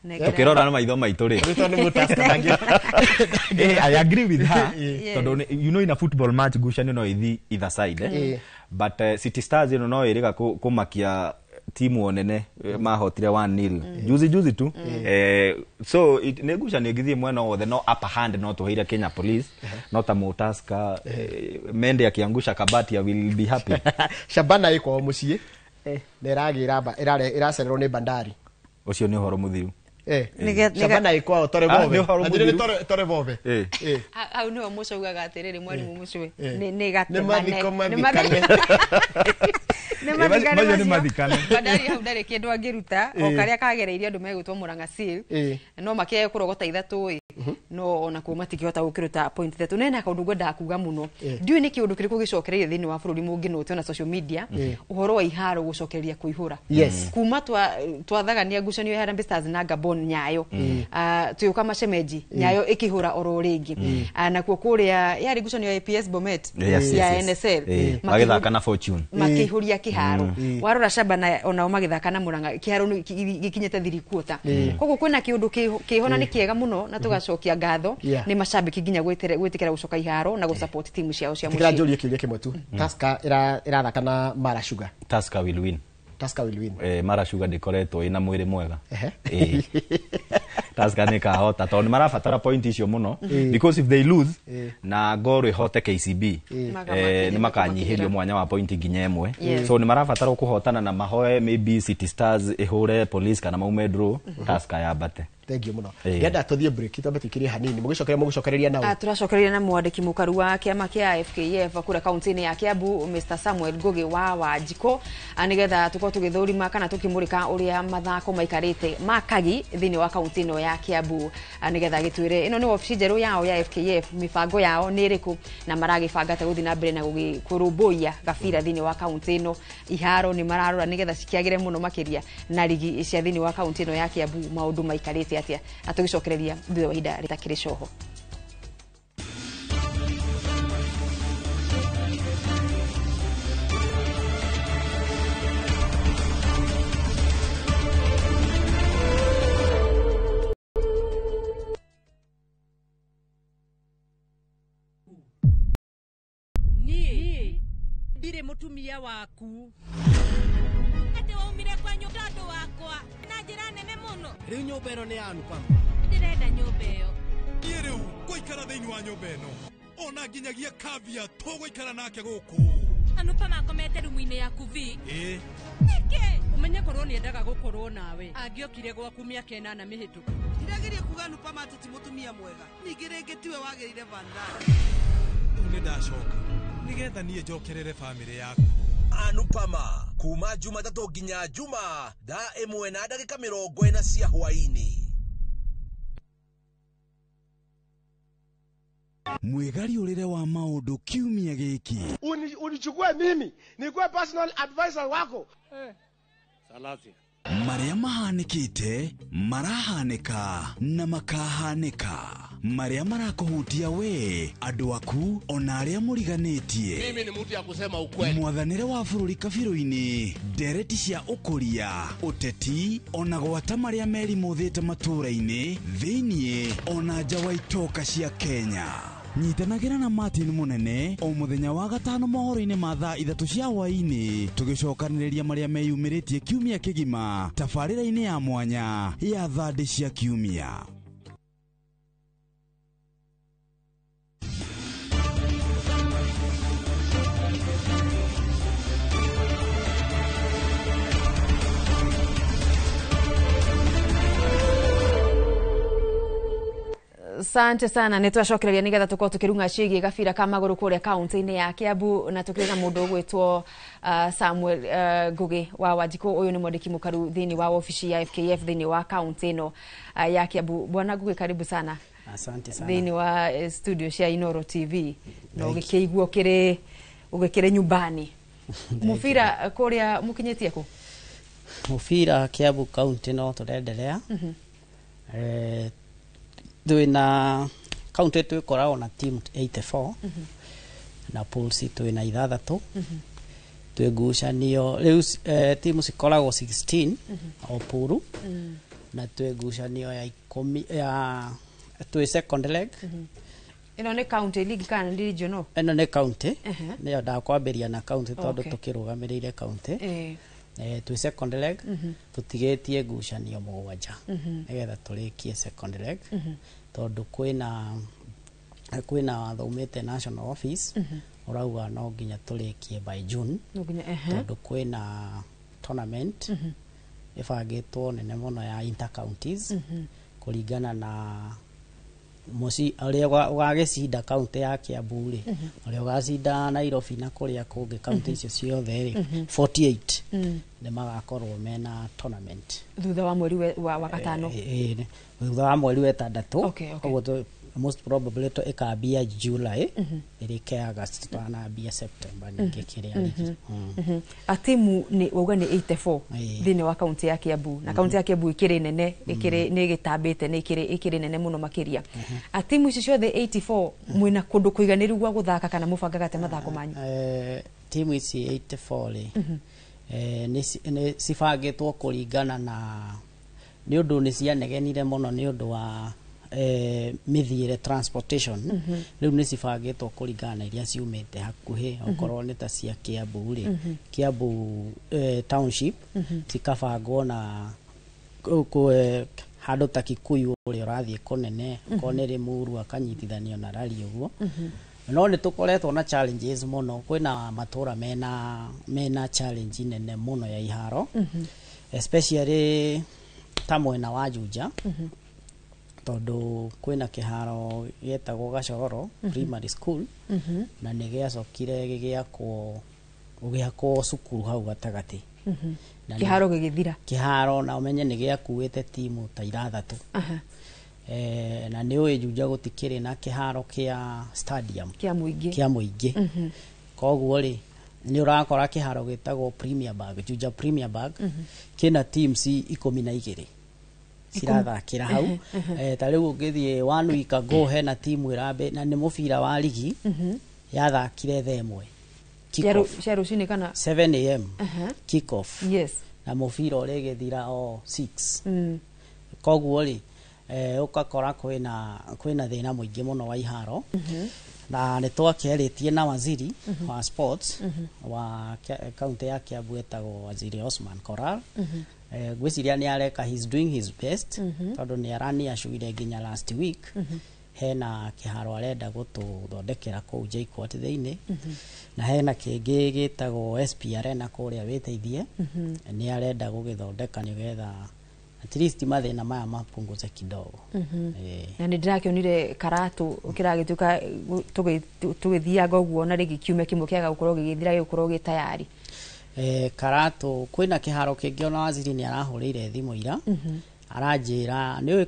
Negera- Tukĩrora na maitho maitũ rĩ. Rĩtwa nĩ mũtasta I agree with her Yeah. tondũ you know in a football match ngucanio no ithi either side, eh? But City Stars ĩno no ĩrĩga kũmakia timu o nene, mahotire 1-0 juzi juzi tu, so nĩ ngucanio ĩngĩthiĩ mwena wothe, no upper hand no tũheire Kenya Police, no ta Mutaska, Mende akiangusha Kabati, I will be happy. Shabana ĩ kwao mũciĩ na ĩragĩra ĩracererwo nĩ Bandari. Ũcio nĩ ũhoro mũthiru. Shabana ikwao tore bobe. Anjire tore bobe. Hau niho muco ugaga atiriri mwarimu mucwe ni gatemane. Ni mathikane. Bandari hau ndari kindu angiruta o karia kagereirie andu megwitwo Murang'a Seal no makiae kurogota ithatu no ona kuo matikihota gukiruta point ithatu nena kaundu ngwendaga kuga muno ndiui ni kiundu kiriku gicokereire thiini wa bururi munginote ona social media uhoro wa iharo gucokereria kuihura kuma twathagania ngucanio ya Harambee Stars na Gabon Nyayo tuyuka macemeji Nyayo ikihura oro ringi nakuo kuria yari ngucanio ya APS Bomet ya NSL magithaka na Fortune makihuria kiharo warora Shabana onao magithaka na Murang'a kiharo gikinyete thirikuota koguo kwina kiundu kihona ni kiega muno na tugacokia ngatho ni mashabiki nginya gwitikira gucoka iharo na gusupport timu ciao cia mucii. Tikira kiuria kimwe tu. Tusker irathaka na Mara Sugar. Tusker will win. Tusker will win. Mara Sugar ndikoretwo ina mwiri mwega. Tusker ni kahota tondu marabatara point icio muno because if they lose na Gor ihote KCB ni makanyihirio mwanya wa point nginya imwe, so ni marabatara kuhotana na mahoe maybe City Stars ihure Police kana maume draw Tusker yambate. Thank you muno. Ngenda tuthie break twambe tuikirie hanini mugicokeria mugicokereria nao. Turacokereria na mwandiki mukaru wa kiama kia FKF kura kaunti-ini ya Kiambu Mr Samuel Ngugi wa Wanjiko nigetha tukorwo tugithurima kana tukimurika uria mathako maikarite makagi thiini wa kaunti ino ya Kiambu nigetha gitwire ino ni ofici njeru yao ya FKF mibango yao ni iriku na maragibanga ta guthii na mbere na kurumbuiya gabira thiini wa kaunti ino iharo ni mararora nigetha cikiagire muno makiria na rigi cia thiini wa kaunti ino ya Kiambu maundu maikarite atia na tugicokereria thutha wa ihinda ritakiri coho. Ndirĩ mũtumia waku atĩ waumire kwa nyũmba tondũ wakwa na njĩra nene mũno. Rĩu nyũmba ĩno nĩ ya Anupama. Ndĩrenda nyũmba ĩyo. Niĩ rĩu ngũikara thĩinĩ wa nyũmba ĩno ona nginyagia Kavya tũgũikara nake gũkũ. Anupama akomete rumu-inĩ yaku vi. Ĩĩ. Nĩkĩ? Ũmenye korwo nĩendaga gũkorwo nawe angĩokire gwaku mĩaka ĩnana mĩhĩtũku. Ndirageria kuga Anupama atĩ ti mũtumia mwega. Ningĩ rĩngĩ tiwe wagĩrĩire Vandana. Rĩu nĩndacoka nigetha niĩ njokerere famĩlĩ yaku. Anupama kuma Jumatatũ nginya Juma thaa 1:40 cia hwaini. Mwigariũrĩre wa maũndũ kiumia gĩkĩ. Unichukue mimi nikuwe personal advisor wako. Salasia. Marĩa mahanĩkĩte marahanĩka na makahanĩka, marĩa marakũhutia we andũ aku ona arĩa mũriganĩtie. Mimi ni mtu ya kusema ukweli. Mwathanĩre wa bũrũri kabirũ-inĩ, ndereti cia ũkũria, ũteti ona gwata marĩa merimũthĩte matũũra-inĩ thĩiniĩ ona nja wa itoka cia Kenya. Nyitanagĩra na Martin Munene o mũthenya wa gatano mohoro-inĩ ma thaa 3 cia hwaĩ-inĩ tũgĩcokanĩrĩria marĩa meyumĩrĩtie kiumia kĩgima tabarĩra-inĩ ya mwanya ya thandĩ cia kiumia. Asante sana nä twacokereria nä getha tå korwo tå kä runga ciägiä gabira ka magå rå kå rä a kaunti-inä ya Kiambu na tå kä na må ndå gwätwo Samuel Ngugi wa Wanjikũ. Ũyũ nĩ mwandĩki mũkaru thĩinĩ wa ofici ya FKF thĩinĩ wa kaunti ĩno ya Kiambu. Bwana Ngugi, karibu sana. Asante sana. Thĩinĩ wa studio cia Inoro TV na ũgĩkĩiguo kĩrĩ ũgĩkĩrĩ nyumbani. Mũbira kũrĩa mũkinyĩtie kũ? Mũbira Kiambu kaunti no tũrenderea. Twina kaunti twikoragwo na team 84 na pools twina 6 twi ngucanio riu timu cikoragwo 16 o pool na twi ngucanio ya 10 ya twi second leg. Ino ni county league kana ni regional? Ino ni county niyo ndakwambiria na county tondu tukirugamiriire county. Twi second leg tutigetie ngucanio mugwanja nigetha turikie second leg tondu kwina watho umite national office urauga no nginya turikie by June tondu kwina tournament Ĩbangĩtwo nene mũno ya inter counties kũringana na mũci ũrĩa ũgagĩcinda kaunti ya Kiambu rĩ, ũrĩa ũgacinda Nairobi na kũrĩa kũngĩ, kaunti icio ciothe rĩ, 48 nĩ magakorwo mena tournament thutha wa mweri wa gatano. Ĩ, thutha wa mweri wa ĩtandatũ. Koguo most probably ĩkambia July, ĩrĩke August, twanambia September ningĩ kĩrĩa ligi. A timu nĩ wauga nĩ 84 thĩinĩ wa kaunti ya Kiambu, na kaunti ya Kiambu ĩkĩrĩ nene, ĩkĩrĩ nĩ ĩgĩtambĩte, nĩ ĩkĩrĩ nene mũno makĩria. A timu ici ciothe 84 mwĩna kũndũ kũiganĩru gwa gũthaka, kana mũbangaga atĩa mathako manyu? Timu ici 84 rĩ, nĩ cibangĩtwo kũringana na nĩ ũndũ nĩ cianegenire mũno nĩ ũndũ wa mĩthiĩre, transportation. Rĩu nĩ cibangĩtwo kũringana na iria ciumĩte hakuhĩ, okorwo nĩ ta cia Kiambu rĩ, Kiambu township, cikabangwo na handũ ta Kikuyu, ũrĩa ũrathiĩ kũnene, okorwo nĩ Limuru akanyitithanio na Rari ũguo. No nĩ tũkoretwo na challenges mũno, kwĩna matũra mena challenge nene mũno ya iharo, especially ta mwena wa Juja, tondũ kwĩna kĩharo gĩetagwo Gacororo Primary School, na nĩ gĩacokire gũgĩakwo cukuru hau gatagatĩ. Na Kĩharo gĩgĩthira. Kĩharo, na ũmenye nĩ gĩakuĩte timu ta ithathatũ. Na nĩ ũĩ Juja gũtikĩrĩ na kĩharo kĩa stadium kĩa mũingĩ. Kĩa mũingĩ. Koguo rĩ, nĩ ũrakora kĩharo gĩtagwo Premier Bag, Juja Premier Bag, kĩna teams 12 cirathakĩra hau. Ta rĩu ũngĩthiĩ one week ago, hena timu ĩrambe na nĩ mũbira wa ligi yathakire thaa 1 kick off. Cia rũcinĩ kana? 7 a.m. Kick off. Na mũbira ũrĩgĩthira o 6. Koguo rĩ, ũgakora kwĩna thĩna mũingĩ mũno wa iharo, na nĩ twakĩarĩtie na waziri wa sports wa kaunti ya Kiambu, etagwo Waziri Osman Koral. Ngwĩciria nĩ areka, he's doing his best, tondũ nĩ araniacuire nginya last week hena kĩharo arenda gũtũthondekera kũu JKUAT thĩinĩ, na hena kĩngĩ gĩtagwo SP Arena kũrĩa wĩteithie, nĩ arenda gũgĩthondeka nĩgetha at least mathĩna maya mapunguze kidogo. Na nĩ ndĩrakĩonire Karatũ kĩragĩtuĩka tũgĩthianga ũguo, na rĩngĩ kiumia kĩmwe kĩaga gũkorwo gĩgĩthira gĩgũkorwo gĩ tayari. Karatũ kwĩna kĩharo kĩngĩ, ona waziri nĩ arahũrĩire thimũ ira, aranjĩra nĩ ũĩ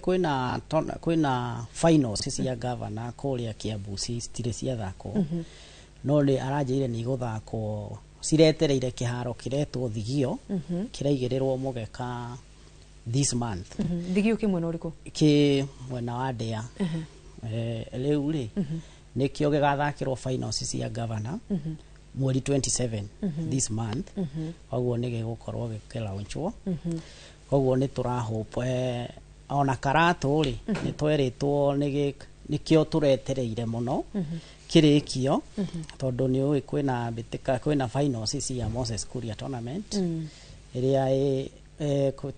kwĩna finals cia governor kũrĩa Kiambu, citirĩ ciathakwo, no nĩ aranjĩire nĩ igũthakwo, ciretereire kĩharo kĩretwo Thigio, kĩraigĩrĩrwo mũgeka this month. Thigio kĩ mwena ũrĩkũ? Kĩ mwena wa Ndĩa. Rĩu rĩ, nĩkĩo gĩgathakĩrwo finals cia governor mweri 27 this month. Koguo nĩ gĩgũkorwo gĩkĩlaunchwo. Koguo nĩ tũrahope ona Karatũ rĩ, nĩ twerĩtwo nĩkĩo tũretereire mũno kĩrĩkio, tondũ nĩ ũĩ kwĩna mbĩtĩka, kwĩna finals cia Moses Kuria tournament ĩrĩa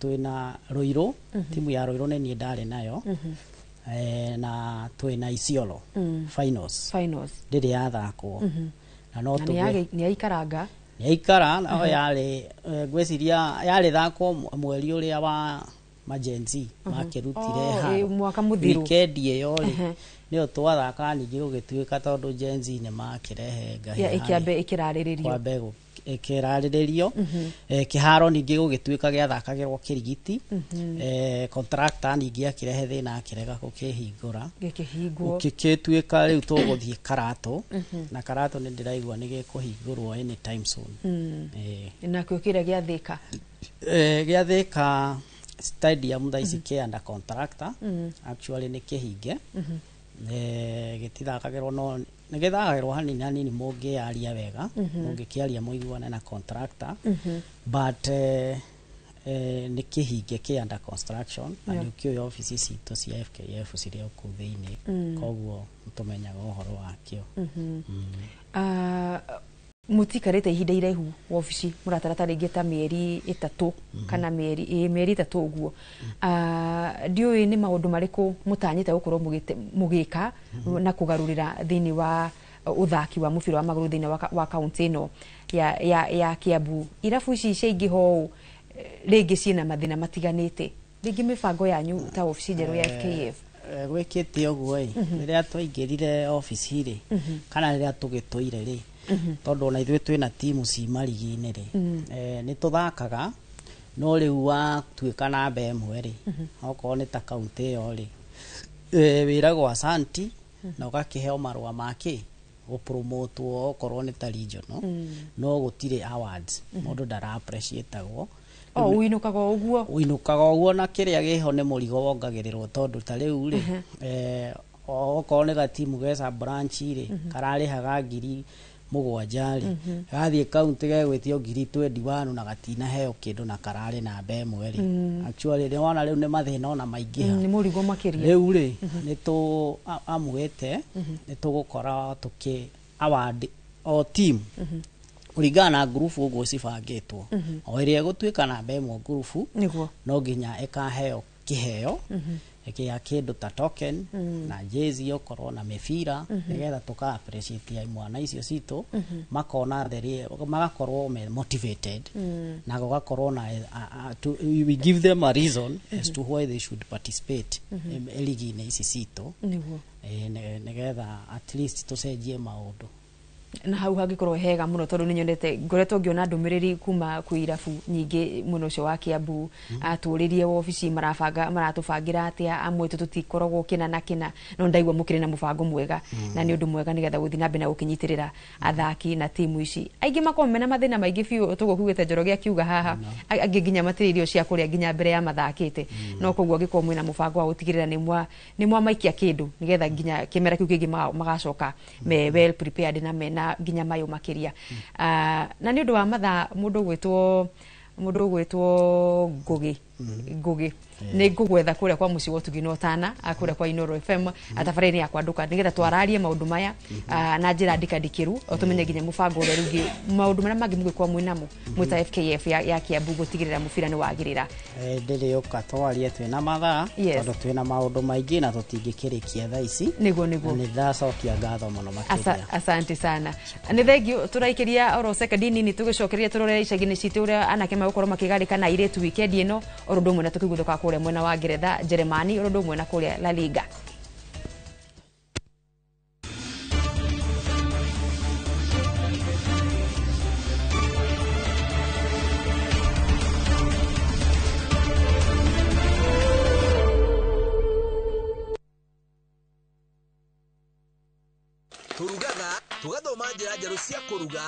twĩna Ruiru, timu ya Ruiru nĩ niĩ ndarĩ nayo, na twĩna Isiolo finals. Finals. Ndĩrĩ yathakwo na no Na nĩ yaikaranga. Nĩ yaikara, no yarĩ ngwĩciria yarĩ thakwo mweri ũrĩa wa majenzi makĩrutire Oh, haro. mwaka mũthiru. Weekend ĩyo rĩ, nĩyo twathakaga, ningĩ gũgĩtuĩka tondũ Gen Z nĩ makĩrehe ngahĩha Ya rĩ, ĩkĩambe ĩkĩrarĩrĩrio. Kwambe ĩkĩrarĩrĩrio. Kĩharo ningĩ gũgĩtuĩka gĩathakagĩrwo kĩrigiti. Contractor ningĩ akĩrehe thĩna, akĩrega gũkĩhingũra. Gĩkĩhingwo. Gũgĩtuĩka rĩu tũgũthiĩ Karatũ, na Karatũ nĩ ndĩraigua nĩ gĩkũhingũrwo anytime soon. Nakĩo kĩrĩa gĩa Thĩka? Gĩa Thĩka stadium thaa ici kĩ under contractor. Actually nĩ kĩhinge. Gĩtithakagĩrwo, no nĩ gĩthakagĩrwo hanini hanini mũngĩaria wega, mũngĩkĩaria mũiguane na contractor, but nĩ kĩhinge, kĩ under construction, na nĩ ũkĩũĩ obici citũ cia FKF cirĩ o kũu thĩinĩ, koguo nĩtũmenyaga ũhoro wakĩo. Ah, mũtikarĩte ihinda iraihu wabici, mũratara ta rĩngĩ ta mĩeri 3 kana mĩeri 3 ũguo. Ah, ndiũĩ nĩ maũndũ marĩkũ mũtanyĩte gũkorwo mũgĩka na kũgarũrĩra thĩinĩ wa ũthaki wa mũbira wa magũrũ thĩinĩ wa kaunti ĩno ya Kiambu, irabu ici ciaingĩha ũũ. Rĩngĩ ciĩna mathĩna matiganĩte, rĩngĩ mĩbango yanyu ta obici njerũ ya FKF? Gwĩkĩte ũguo ĩ, rĩrĩa twaingĩrire obici rĩ, kana rĩrĩa tũgĩtũire rĩ, tondũ ona ithuĩ twĩna timu ci marigi-inĩ rĩ, nĩ tũthakaga, no rĩu watuĩka namba 1 rĩ, okorwo nĩ ta kaunti ĩyo rĩ, wĩragwo asanti na ũgakĩheo marũa make gũpromotwo okorwo nĩ ta regional, no gũtirĩ awards, mũndũ ndara appreciatagwo. O ũinũkaga o ũguo? Ũinũkaga ũguo, na kĩrĩa gĩho nĩ mũrigo wongagĩrĩrwo, tondũ ta rĩu rĩ, okorwo nĩ gatimu geca branch rĩ, kararĩhaga 7,000 rĩ, gathiĩ kaunti gegwĩtio 21,000 na gatinaheo kĩndũ na kararĩ namba 1 rĩ. Actually nĩ wona rĩu nĩ mathĩna ona maingĩha. Nĩ mũrigo makĩria. Rĩu rĩ, nĩ tũ amwĩte nĩ tũgũkora tũkĩ award o team kũringana na ngurubu ũguo cibangĩtwo, o ĩrĩa ĩgũtuĩka namba 1 ngurubu no nginya ĩkaheo kĩheo gĩa kĩndũ ta token na jezi okorwo na mĩbira, nĩgetha tũka appreciate mwana icio citũ, makona magakorwo me motivated, na gũgakorwo na we give them a reason as to why they should participate ligi-inĩ ici citũ, nĩgetha at least tũcenjie maũndũ. Na hau hangĩkorwo hega mũno, tondũ nĩnyonete ngoretwo ngĩona ndũmĩrĩri kuma kwĩ irabu nyingĩ mwena ũcio wa Kiambu, atũrĩrie wobici marabanga maratũbangĩra atĩa, amwe tũtikoragwo kĩna na kĩna, no ndaigua mũkĩrĩ na mũbango mwega, na nĩ ũndũ mwega nĩgetha gũthiĩ na mbere na gũkĩnyitĩrĩra athaki na timu ici. Aingĩ makoragwo mena mathĩna maingĩ biũ, tũguo kuugĩte Njoroge akiuga haha, angĩ nginya matirĩ irio cia kũrĩa nginya mbere ya mathakĩte, no koguo angĩkorwo mwĩna mũbango wa gũtigĩrĩra nĩ mwamaikia kĩndũ nĩgetha nginya kĩmera kĩu kĩngĩ magacoka me well prepared na mena nginya mayo makĩria. Na nĩ ũndũ wa mathaa, mũndũ ũgwĩtwo Ngugi nĩ ngũgwetha kũrĩa kwa mũciĩ wa ũtugi na ũtana, kũrĩa kwa Inooro FM atabarĩre ya kwandũka, nĩgetha twararie maũndũ maya na njĩra ndikandikĩru, o tũmenye nginya mũbango ũrĩa rĩngĩ maũndũ marĩa mangĩ mũgĩkorwo mwĩnamo mwĩ ta FKF ya Kiambu gũtigĩrĩra mũbira nĩ wagĩrĩra. Ndĩrĩũka twarie twĩna mathaa, tondũ twĩna maũndũ maingĩ na tũtingĩkĩrĩkia thaa ici. Nĩguo. Nĩ ndacokia ngatho mũno makĩria. Asante sana. Nĩ thengiũ, tũraikĩria oro sekondi nini tũgĩcokeria tũrore icagi-inĩ citũ ũrĩa anake magũkorwo makĩgarĩka na airĩtu wikendi ĩno, oro ũndũ ũmwe na tũkĩguthũka kũrĩa mwena wa Ngeretha, Jeremani, oro ũndũ ũmwe na kũrĩa La Liga. Turugaga tugathoma njĩra njerũ cia kũruga.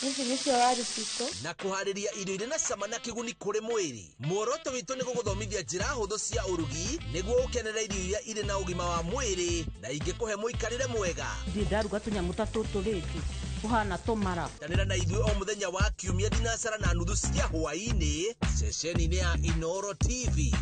Ici nĩcio waru citũ. Na kũharĩria irio irĩ na cama na kĩguni kũrĩ mwĩrĩ. Muoroto witũ nĩ gũgũthomithia njĩra hũthũ cia ũrugi nĩguo ũkenere irio iria irĩ na ũgima wa mwĩrĩ na ingĩkũhe mũikarĩre mwega. Ndirĩ ndaruga tũnyamũ ta tũtũ rĩngĩ tũhana tũmara. Tanĩra na ithuĩ o mũthenya wa Kiumia 4:30 cia hwaĩ-inĩ ceceni-inĩ ya Inooro TV.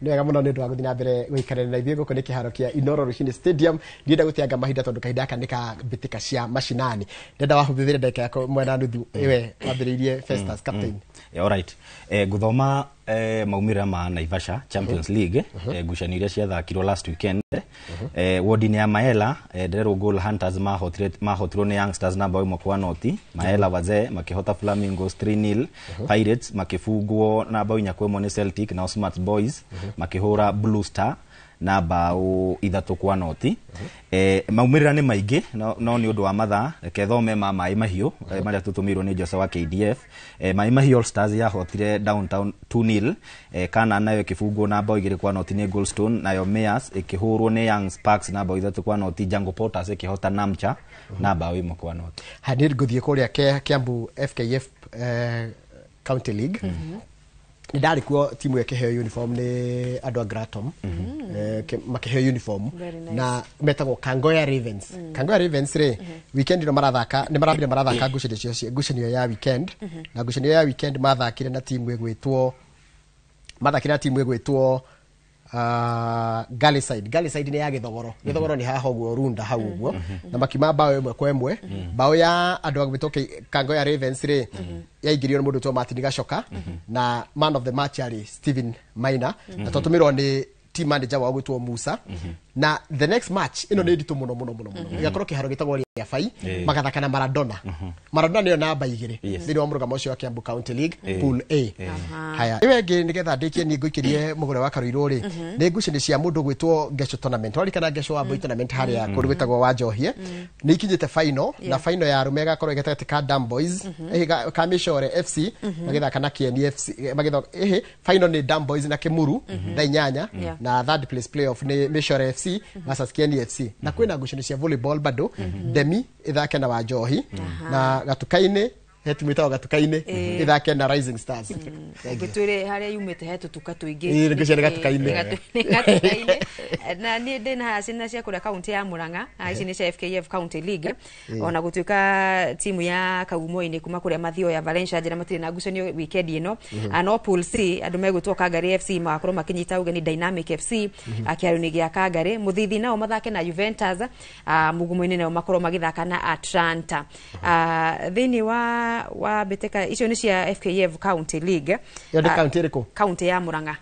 Nĩ wega mũno nĩ ũndũ wa gũthiĩ na mbere gũikarania na ithuĩ gũkũ nĩ kĩharo kĩa Inooro Rũcinĩ Stadium. Ndienda gũteanga mahinda tondũ kahinda gaka nĩ ka mbĩtĩka cia macinani. Ndĩrenda wahũthĩre ndagĩka yaku 1.5 ĩwe wambĩrĩirie Festus captain. All right. Ngũthoma maumĩrĩra ma Naivasha Champions League, ngucanio iria ciathakirwo last weekend. Wodi-inĩ ya Maela, Ndererwo Goal Hunters mahotirwo nĩ Youngsters namba 1-0. Maela Wazee makĩhota Flamingos 3-0. Pirates makĩbungwo namba 4-1 nĩ Celtic, nao Smart Boys makĩhũra Blue Star na bao 3-0. Maumĩrĩra nĩ maingĩ, no nĩ ũndũ wa mathaa reke thome ma Maĩ Mahiũ marĩa tũtũmĩirwo nĩ Jose wa KDF. Maĩ Mahiũ All Stars yahotire Downtown 2-0. Kana nayo ĩkĩbungwo na bao 2-0 nĩ Goldstone, nayo Mayors ĩkĩhũrwo nĩ Young Sparks na bao 3-0. Jungle Porters ĩkĩhota Namcha na bao 1-0. Nĩ ngũthiĩ kũrĩa Kiambu FKF County League. Nĩ ndarĩ kuo timu ĩkĩheo uniform nĩ andũ a Gratom, makĩheo uniform na metagwo Kangoya Ravens. Kangoya Ravens rĩ, weekend ĩno marathaka, nĩ marambire marathaka ngucanio ya weekend, na ngucanio ya weekend mathakire na timu ĩgwĩtwo Galliside. Galliside nĩ ya Gĩthogoro. Gĩthogoro nĩ haha ũguo Runda hau ũguo, na makiuma bao 1-1. Bao ya andũ a gwĩtwo Kangoya Ravens rĩ, yaingĩrio nĩ mũndũ wĩtwo Martin Gacoka, na man of the match arĩ Steven Maina, na twatũmĩrwo nĩ team manager wao gwĩtwo Musa. Na the next match ĩno nĩ nditũ mũno mũno mũno mũno, ĩgakorwo kĩharo gĩtagwo Rĩabai, magathaka na Maradona. Maradona nĩyo namba 2 thĩinĩ wa mũrũgamo ũcio wa Kiambu County League Pool A. Haya, ĩyo ĩngĩ nĩgetha ndĩkie niĩ ngũikĩrie mũgũre wa Karuirũ rĩ, nĩ ngucanio cia mũndũ gwĩtwo Ngeco Tournament. Warikana Ngeco wa Mbui Tournament harĩa kũndũ gwĩtagwo Wanjohie, nĩ ikinyĩte final, na final ya arũme ĩgakorwo ĩ gatagatĩ ka Dam Boys, ka Mĩcore FC magĩthaka na Kieni FC, magĩthaka final nĩ Dam Boys na Kĩmuru thaa 8, na third place playoff nĩ Mĩcore FC versus Kieni FC. Na kwĩna ngucanio cia volleyball bado, Demi ĩthake na Wanjohi, na Gatuka-inĩ he timu ĩtagwo Gatuka-inĩ ĩthake na Rising Stars. Thank you. Ngĩtwĩre harĩa yumĩte he tũtuka tũingĩ. Ĩĩ, ngwĩciria nĩ Gatuka-inĩ. Nĩ Gatuka-inĩ. Na niĩ ndĩna haha ciana cia kũrĩa kaunti ya Murang'a. Ici nĩ cia FKF County League. Ona gũtuĩka timu ya Kagumo-inĩ kuma kũrĩa Mathioya Valencia njĩra matirĩ na ngucanio weekend ĩno. No Pool C andũ megwĩtwo Kangari FC magakorwo makĩnyita ũgeni Dynamic FC kĩharo-inĩ gĩa Kangari. Mũthithi nao mathake na Juventus, Mugumo-inĩ nao makorwo magĩthaka na Atlanta. Thĩinĩ wa mbĩtĩka icio nĩ cia FKF County League. Ĩyo nĩ county ĩrĩkũ? County ya Murang'a.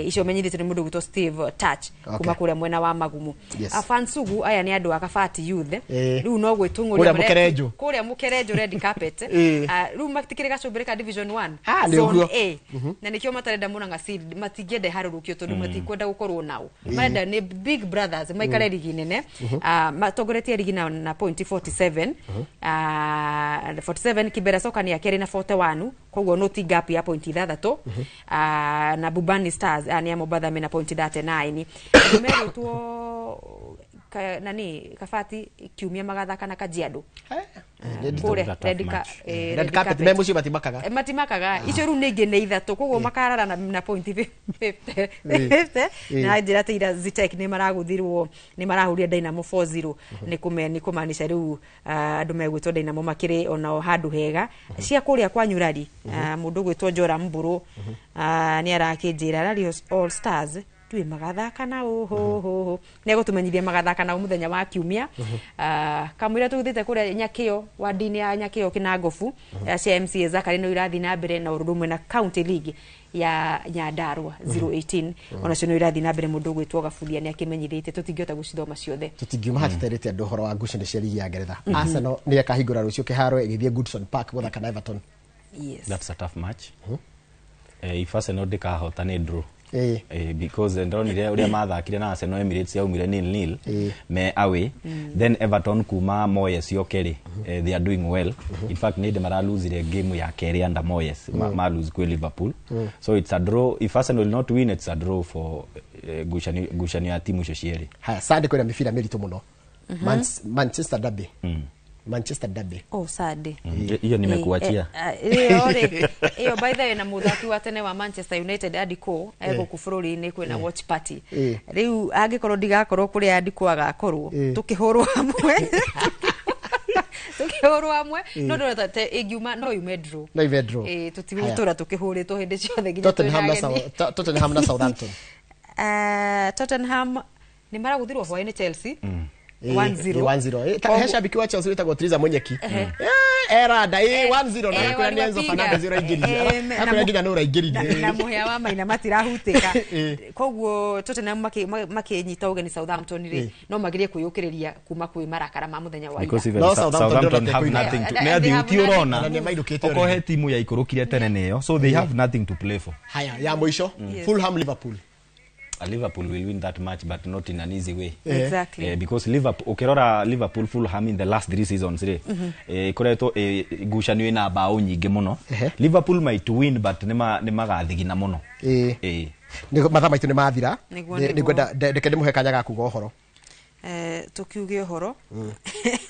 Icio menyithĩtio nĩ mũndũ ũgwĩtwo Steve Touch kuma kũrĩa mwena wa Magumu. Afansugu aya nĩ andũ a Kabati Youth. Rĩu no gwĩtũng'ũria Kũrĩa Mũkerenjũ. Kũrĩa Mũkerenjũ red carpet. Rĩu matikĩrĩ gacũmbĩrĩ ka Division 1 Nĩ Zone ũguo. A. Na nĩkĩo matarenda Murang'a Seed, matingĩenda ĩharũrũkio tondũ matikwenda gũkorwo nao. Marenda nĩ big brothers maikare rigi nene. Matongoretie rigi na point 47. 47 Kibera Soka nĩ akerĩ na 41, koguo no ti gap ya point 6. Na Bubani Stars nĩ a Mombatha mena point 39. Andũ megwĩtwo nani Kabati kiumia magathaka na Kajiado. Kũrĩa Red red carpet carpet. Me mũciĩ matimakaga. Matimakaga icio rĩu nĩ ingĩ nĩ 3, koguo makarara na point 50. Na njĩra atĩ ira Zitek nĩ maragũthirwo, nĩ marahũrire Dynamo 4-0, nĩ kũmaanisha rĩu andũ megwĩtwo Dynamo makĩrĩ onao handũ hega. Cia kũrĩa kwa Nyurari, mũndũ ũgwĩtwo Njora Mbũrũ nĩ arakĩnjĩra Rally All Stars tuĩ magathaka na ũhũhũhũ, nĩ egũtũmenyithia magathaka na mũthenya wa kiumia. Kamũira tũgĩthiĩte kũrĩa Nyakĩo, wadi-inĩ ya Nyakĩo Kĩnangobu, cia MCA Zakari no irathiĩ na mbere na ũrũmwe na County League ya Nyandarua 018, onacio no irathiĩ na mbere. Mũndũ ũgwĩtwo Gaburia nĩ akĩmenyithĩtie tũtingĩhota gũcithoma ciothe. Tũtingiuma haha tũterĩte andũ ũhoro wa ngucanio cia ligi ya Ngeretha. Arsenal nĩ ĩkahingũra rũciũ kĩharo ĩgĩthiĩ Goodison Park gũthaka na Everton. That's a tough match. If Arsenal ndĩkahota nĩ draw. Because ndonire ũrĩa mathakire na Arsenal Emirates yaumire 0-0 me away. Then Everton kuma Moyes yoke rĩ, they are doing well. In fact nĩ ndĩ maralosire game ya kerĩ under Moyes, ma lose kwĩ Liverpool. So it's a draw. If Arsenal will not win, it's a draw for ngucanio ya timu icio cierĩ. Haya, Sunday kwĩna mĩbira mĩritũ mũno. Manchester Derby. Manchester Derby. Oh, Sunday. Hiyo nimekuachia. Ĩyo rĩ, ĩyo by the way, na mũthaki wa tene wa Manchester United Andy Cole egũkũ bũrũri-inĩ kwĩna watch party. Rĩu angĩkorwo ndigakorwo kũrĩa Andy Cole agakorwo, tũkĩhũrwo hamwe, tũkĩhũrwo hamwe, no ndĩrona ta ĩngiuma no yume draw. No yume draw. Tũtigũtũra tũkĩhũrĩtwo hĩndĩ ciothe nginya Tottenham na twĩna ageni. Tottenham na Southampton. Tottenham nĩ maragũthirwo hwaĩ nĩ Chelsea 1-0. 1-0. He shabiki wa Chelsea wĩtagwo Triza Munyeki. Eranda 1-0 na akwĩra nĩ Enzo waliwapiga. Fernandez ũraingĩririe. Na Akwĩra nginya nĩ ũraingĩririe. Na mũhĩa wa maina matirahutĩka, koguo Tottenham makĩnyita ũgeni Southampton rĩ, no magirie kwĩyũkĩrĩria kuma kwĩ marakara ma mũthenya wa ira. Because even No, Southampton Southampton ndĩrona have tekũina. nothing to And nĩ they athiu have ti nothing. ũrona Na nĩ mairũkĩte okorwo already. he timu yaikũrũkire tene nĩyo, so they have nothing to play for. Haya, ya mũico, Fulham Liverpool. Liverpool will win that match, but not in an easy way. Because Liverpool, ukirora Liverpool Fulham in the last 3 seasons rĩ, ikoretwo ngucanio ina bao nyingĩ mũno. Liverpool might win, but nĩ magathigina mũno. Nĩ mathaa maitũ nĩ mathira. Nĩguo, Nĩ nĩguo. ngwenda reke ndĩmũhe kanya ga kuga ũhoro. Tukiuge ũhoro.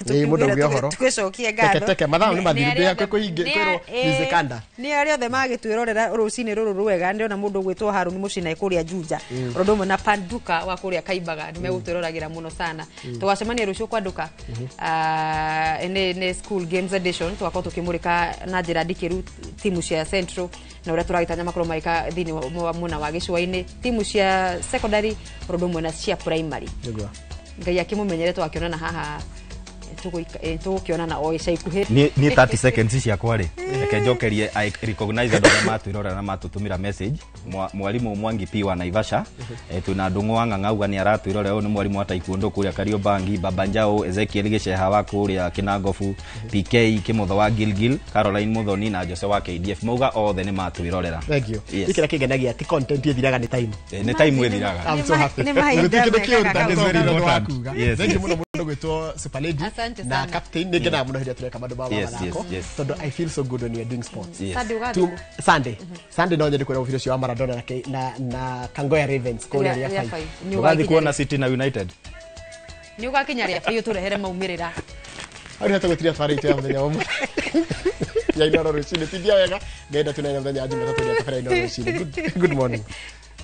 Ĩĩ, mũndũ auge ũhoro. Tũgĩcokie ngatho. Teke teke, mathaa nĩ mathiru, Nĩ ndĩ arĩa hakuhĩ kwĩrwo nizikanda. Nĩ arĩa othe magĩtwĩrorera rũcinĩ rũrũ rwega, ndĩrona mũndũ ũgwĩtwo Haruni Mũcina kũrĩa Juja, ũndũ ũmwe na Panduka wa kũrĩa Kaimbaga, nĩ megũtwĩroragĩra mũno sana. Tũgacemania rũciũ kwa nduka. Nĩ school games edition, tũgakorwo tũkĩmũrĩka na njĩra ndikĩru timu cia Central na ũrĩa tũragĩtanya makorwo magĩka thĩinĩ wa mwena wa gĩcũa-inĩ, timu cia secondary ũndũ ũmwe na cia primary. Nĩguo. Ngai akĩmũmenyere, twakĩonana haha, tũgũkĩonana o ica ikuhĩ. Niĩ 30 seconds ciakwa rĩ, reke njokerie. I recognize andũ arĩa matwĩrorera na matũtũmĩra message. Mwarimũ Mwangi P wa Naivasha, twĩna Ndũng'ũ wa Ng'ang'a auga nĩ aratwĩrorera, ũyũ nĩ mwarimũ wa taekwondo kũrĩa Kariobangi, Baba Njau, Ezekiel Gĩceha wa kũrĩa Kĩnangobu, PK Kĩmotho wa Gilgil, Caroline Muthoni na Jose wa KDF, mauga othe nĩ matwĩrorera. Thank you. Yes. Gĩkĩra kĩngenagia ti content ĩthiraga, nĩ time. Nĩ time ĩthiraga. I'm so happy. Nĩ mahinda Gũtirĩ kĩndũ kĩũru mekaga that is kaũndũ. very important. Important. Yes, Thank you yes. mũno mũndũ gwĩtwo Super Lady Asante na sana. captain. Nĩ ngenaga mũno hĩndĩ ĩrĩa tũreka maũndũ ma mathako tondũ I feel so good when we are doing sports. Sunday ũgathiĩ? Sunday. Sunday no nyende kuona mũbira ũcio wa Maradona na Kangoya Ravens kũrĩa Rĩa rĩa five. 5. Nĩ Ũgathiĩ ũgakinya kuona City na United. Nĩ ũgakinya rĩa biũ tũrehere maumĩrĩra. Hau nĩho tũgũtiria twarĩte ya mũthenya wa ũmũthĩ ya Inooro rũcinĩ. Tindia wega, ngenda tunene mũthenya wa Jumatatũ ĩrĩa tũbara Inooro rũcinĩ. Good morning.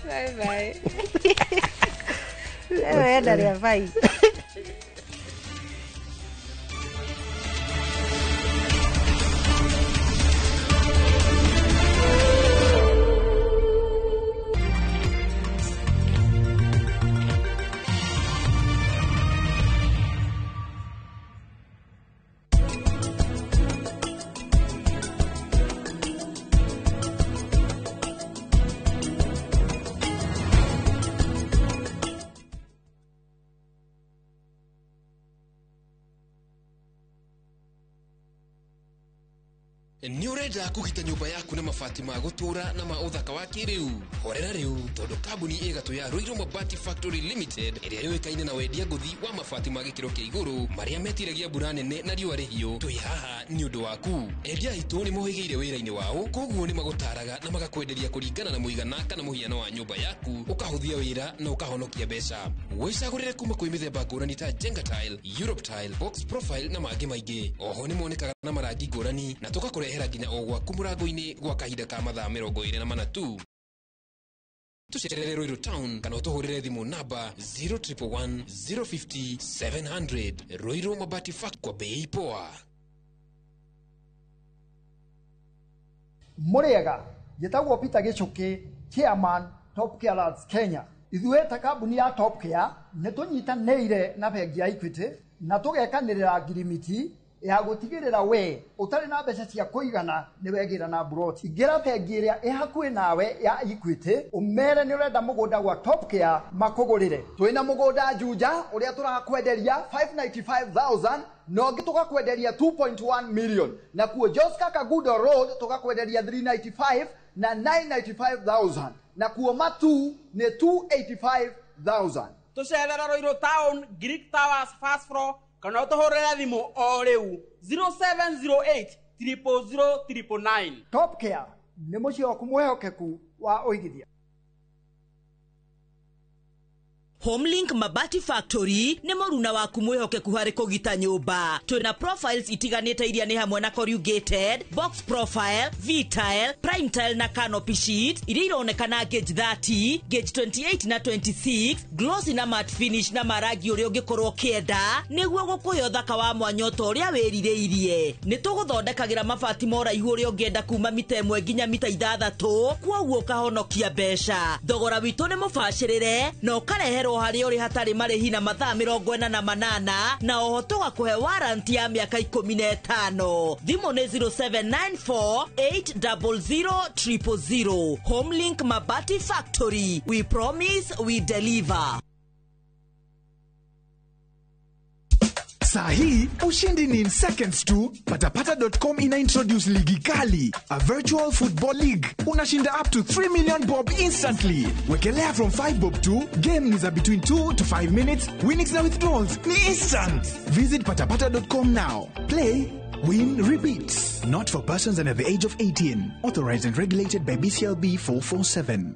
Bye bye. Wewe enda rĩa bye. Nĩ ũrenda kũgita nyũmba yaku na mabati ma gũtũũra na ma ũthaka wa kĩrĩu? Horera rĩu, tondũ kambuni ĩgatũ ya Ruiru Mabati Factory Limited, ĩrĩa yũĩkaine na wendia ngũthi wa mabati ma gĩkĩro kĩa igũrũ marĩa metiragia mbura nene na riũa rĩhiũ, twĩ haha nĩ ũndũ waku. Endia aitũ nĩ mohĩgĩire wĩra-inĩ wao, koguo nĩ magũtaraga na magakwenderia kũringana na mũigana kana mũhiano wa nyũmba yaku, ũkahũthia wĩra na ũkahonokia mbeca. Wĩcagũrĩre kuma kwĩ mĩthemba ngũrani ta Jenga Tile, Europe Tile, Box Profile na mangĩ maingĩ. Oho nĩ monekaga na marangi ngũrani na tũgakũrehera nginya o gwaku mũrango-inĩ gwa kahinda ka mathaa 24 tu. Tũcerere Ruiru Town kana ũtũhũrĩre thimũ namba 0111 050 700. Ruiru Mabati Fact, kwa bei poa. Mũrĩega, njĩtagwo Peter Gĩchũkĩ, chairman Top Care Lads Kenya. Ithuĩ ta kambuni ya Top Care nĩ tũnyitanĩire na bengi ya Equity na tũgekanĩrĩra ngirimiti ya gũtigĩrĩra we ũtarĩ na mbeca cia kũigana nĩ wegĩra na mburoti. Ingĩra bengi ĩrĩa ĩ hakuhĩ nawe ya Equity, ũmere nĩ ũrenda mũgũnda gwa Top Care makũgũrĩre. Twĩna mũgũnda Juja ũrĩa tũrakwenderia 595,000 na ũngĩ tũgakwenderia 2.1 million, na kuo Joska Kagudo Road tũgakwenderia 395 na 995,000, na kuo Matu nĩ 285,000. Tũcerere Ruiru Town, Greek Towers first floor, kana ũtũhũrĩre thimũ o rĩu 0708 000 999. Top Care nĩ mũciĩ waku mwĩhokeku wa ũigithia. Homelink Mabati Factory nĩ mũruna waku mwĩhokeku harĩ kũgita nyũmba. Twĩna profiles itiganĩte iria nĩ hamwe na corrugated, box profile, V-tile, prime tile na canopy sheet iria ironekana gauge 30, gauge 28 na 26, glossy na matte finish na marangi ũrĩa ũngĩkorwo ũkĩenda nĩguo gũkũhe ũthaka wa mwanya ota ũrĩa wĩrirĩirie. Nĩ tũgũthondekagĩra mabati ma ũraihu ũrĩa ũngĩenda kuma mita 1 nginya mita 6, kwoguo ũkahonokia mbeca. Thogora witũ nĩ mũbacĩrĩre na ũkareherwo harĩa ũrĩ hatarĩ marĩhi na mathaa 48, na oho tũgakũhe warranty ya mĩaka 15. Thimũ nĩ 0794 800 000. Homelink Mabati Factory, we promise we deliver. Saa hii ushindi ni in seconds tu. Patapata.com ina introduce ligi kali, a virtual football league. Unashinda up to 3 million bob instantly. Wekelea from 5 bob tu. Game ni za between 2 to 5 minutes. Winnings na withdrawals ni instant. Visit patapata.com now. Play, win, repeat. Not for persons under the age of 18. Authorized and regulated by BCLB 447.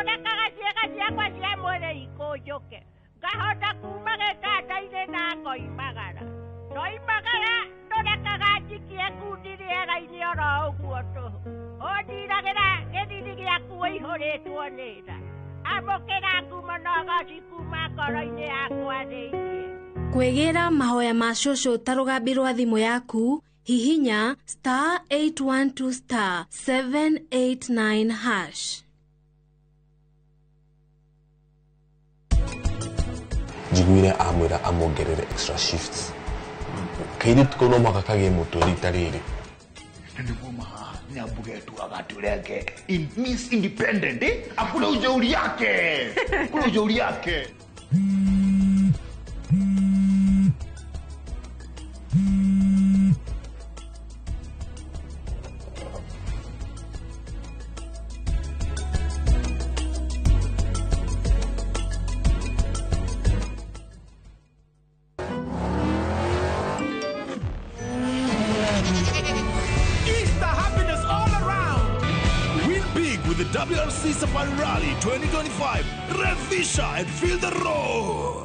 Ndũrekaga ciĩga ciakwa cia mwĩrĩ ikũnjũke, ngahota kuma gĩtanda-inĩ na ngoimagara. Ndoimagara ndũrekaga njikie ngundi rĩera-inĩ oro ũguo tũhũ. Ũndiragĩra gĩthithi gĩaku ũihũrĩtwo nĩ tha. Amũkĩra ngumo na ũgooci kuma ngoro-inĩ yakwa thĩinĩ. Kwĩgĩra mahoya ma cũcũ ta rũgambi rwa thimũ yaku, hihinya *812*789#. Njiguire amwĩra amuongerere extra shifts. Kairĩtu kau no mũhaka kagĩe mũtwe rita rĩrĩ. Nĩguo Nyambuge tu agatuleke in Miss Independent, eh? Akule ujeuri yake, akule ujeuri yake. Easter happiness all around. Win big with the WRC Safari Rally 2025. Rev Fisher and feel the roar.